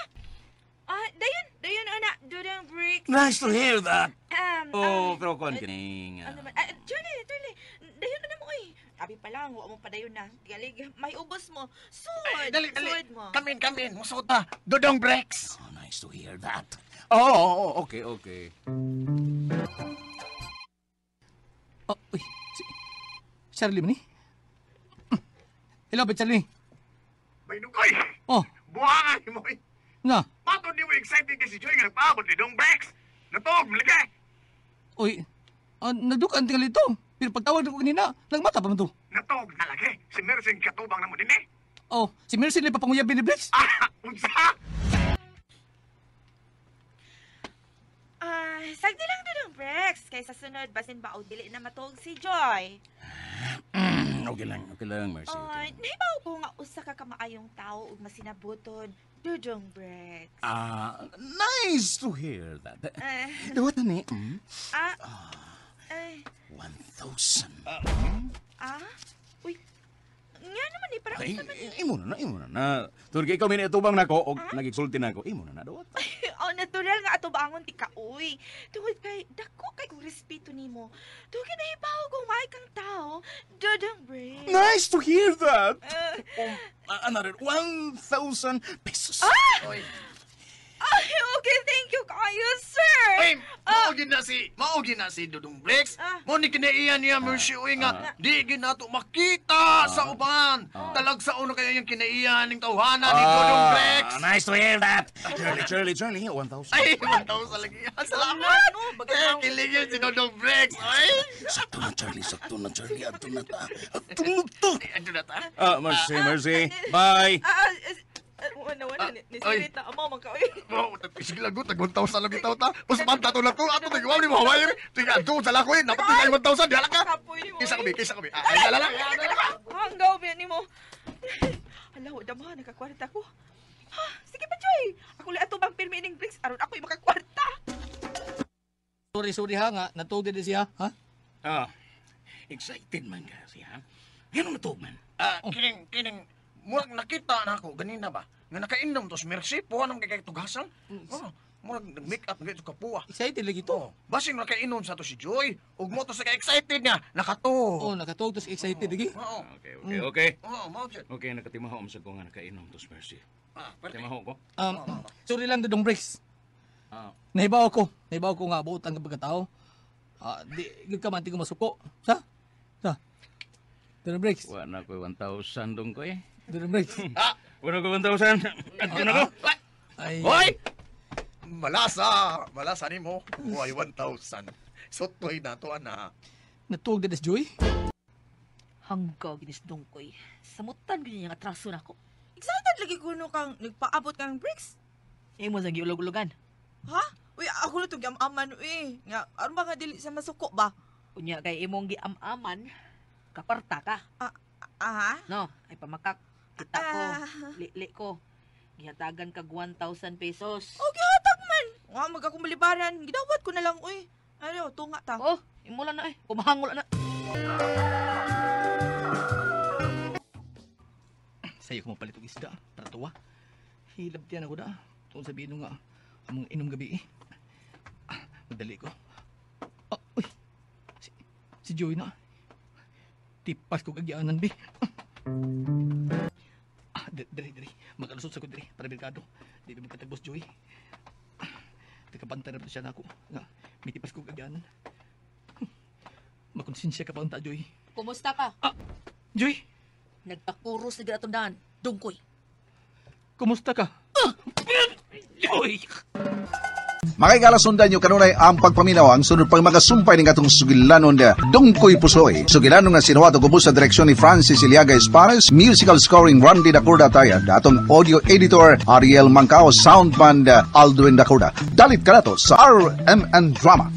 Dayon, dayon ana, Dodong Briggs. Nice to hear that. Pero kon kining. Ano man? Charlie, Charlie, dayon na mo oy. Abi pa lang, wa mo pa dayon na. Galig, may ubos mo. Sud, Ay, dali, dali. sud mo. Come in, come in. Musod ta. Dodong Briggs. Oh, nice to hear that. Oh, okay, okay. Oh, uy. Si Charlie man ni. Hello, ba Charlie? Bay dongkoy. Oh, Buhangan mo. nga. Matod di mo excited kay si Joy nga nagpaabot ni Dong Brex. Natuog, malika. Uy, nagdukan tingali ito. Pero pagtawag na ko kanina, nagmata pa man to. Natuog na lagi. Si Mercy katubang na mo din eh. Oh, si Mercy na papanguyab ni Briggs. Unsa? Sagdi lang Dodong Briggs. Kay sa sunod, basin ba o dili na matuog si Joy. Okay lang, Mercy. Ay, nahibaw ko nga usa ka kamaayong tao ug masinabuton, Dodong Briggs. Nice to hear that. Dawat na ni. 1,000. Uy, nga naman eh, parang Ay, unsa man. imo na, na. Turki, ikaw may naitubang na ko, og nagigsulti na ko, imo na na, dawat. Oh, natural nga atubangon ti ka, uy. Tungod kay, dako kay kong respeto nimo. Tungod kay nahibaw kong maay kang tao, Dodong Briggs. Nice to hear that. Another 1,000 pesos. Oy. Ay, okay, thank you kayo, sir. Ay, mao gid na si Dodong Briggs. Mo ni kinaiyan niya Mercy uy nga di gid nato makita sa uban. Talag sa uno kaya yung kinaiyan ning tawhana ni Dodong Briggs. Nice to hear that. Charlie, Charlie, 1,000. Ay, 1,000 lagi. Salamat. Kiligin si Dodong Briggs. Ay. Sakto na, Charlie, sakto na, Charlie. Ato na ta. Ato na ta. Ato na ta. Mercy, Mercy. Bye. Wala, wala. Ni Sirita, amaw man ka, oy. Oh, sige lang, tag 1,000 lang itaw ta. Mas banta to lang to. Ato tag wow ni mo Hawaii. Sige, adto sa lako eh. Dapat tayo 1,000 diala ka. Kaysa kami, kaysa kami. Ay, dala lang. Hanggaw biyan nimo. Hala, wala mo, nakakwarta ko. Ha, sige pa, Joy. Ako lang ato bang pirmi ning Briggs aron ako'y makakwarta. Sorry, sorry ha nga. Natuog din siya, ha? Excited man ka siya. Yan ang natuog man. Kining murag nakita na ako ganina ba nga nakainom tos Mercy puwa naman kay tugasan. Oh, murag nag-make up gyud kapuwa. Excited lagi to. Oh, basing nakainom sa to si Joy ug mo to sa ka-excited niya nakatuog. Oh, nakatuog tos excited lagi. Oo. Okay, okay, okay. Oo, mao jud. Okay, nakatimaho am sa ko nga nakainom tos Mercy. Timaho ko. Sorry lang Dodong Briggs. Nahibaw ko. Nahibaw ko nga buot ang pagkatao. Di gyud ka man ti ko masuko. Sa? Sa. Dodong Briggs. Wa na koy 1,000 dong ko eh. Dodong Briggs. Wala ko 1,000. Adto na ko. Ay, Hoy! Malasa! Malasa nimo. Way 1,000. Sutoy na to, ana. Natuog na Joy? Hanggaw ginis Dongkoy. Samutan gyud niya nga atraso nako. Excited lagi kuno kang nagpaabot kang bricks. Imo sa giulog-ulogan. Ha? Uy, ako na itong gamaman, uy. Nga, aron ba nga dili sa masuko ba? Unya kay imong giam-aman, kaparta ka. Aha? No, ay pamakak. Kita ko, Ah. li ko. Gihatagan kag 1,000 pesos. Okay, hatag man. Nga, mag akong balibaran. Gidawat ko na lang, uy. Ano, tunga ta. Oh, imo lang na eh. Kumahangol na. Sayo ko mapalit og isda para tuwa. Hilab tiyan ako da. Tungod sa bino nga among inom gabi eh. Ah, magdali ko. Ah, uy. Si Joy na. Tipas ko kagyanan bi. Ah, diri diri. Magalusot sa ko diri para merkado. Di ba magkatagos Joy? Ah, Nakabantay na ba siya nako nga mitipas ko kagyanan. Makonsensya ka pa unta Joy. Kumusta ka? Ah, Joy, Nagpakuros na gid atong daan. Dungkoy. Kumusta ka? Joy! Makikala sundan nyo kanunay ang pagpaminaw ang sunod pang magasumpay ng atong sugilanon na Dungkoy Pusoy. Sugilanon nga sinuwato gubos sa direksyon ni Francis Iliaga Espares, musical scoring Randy Dacorda Tayad, atong audio editor Ariel Mancao, soundman Aldwin Dacorda. Dalit ka na to sa RMN Drama.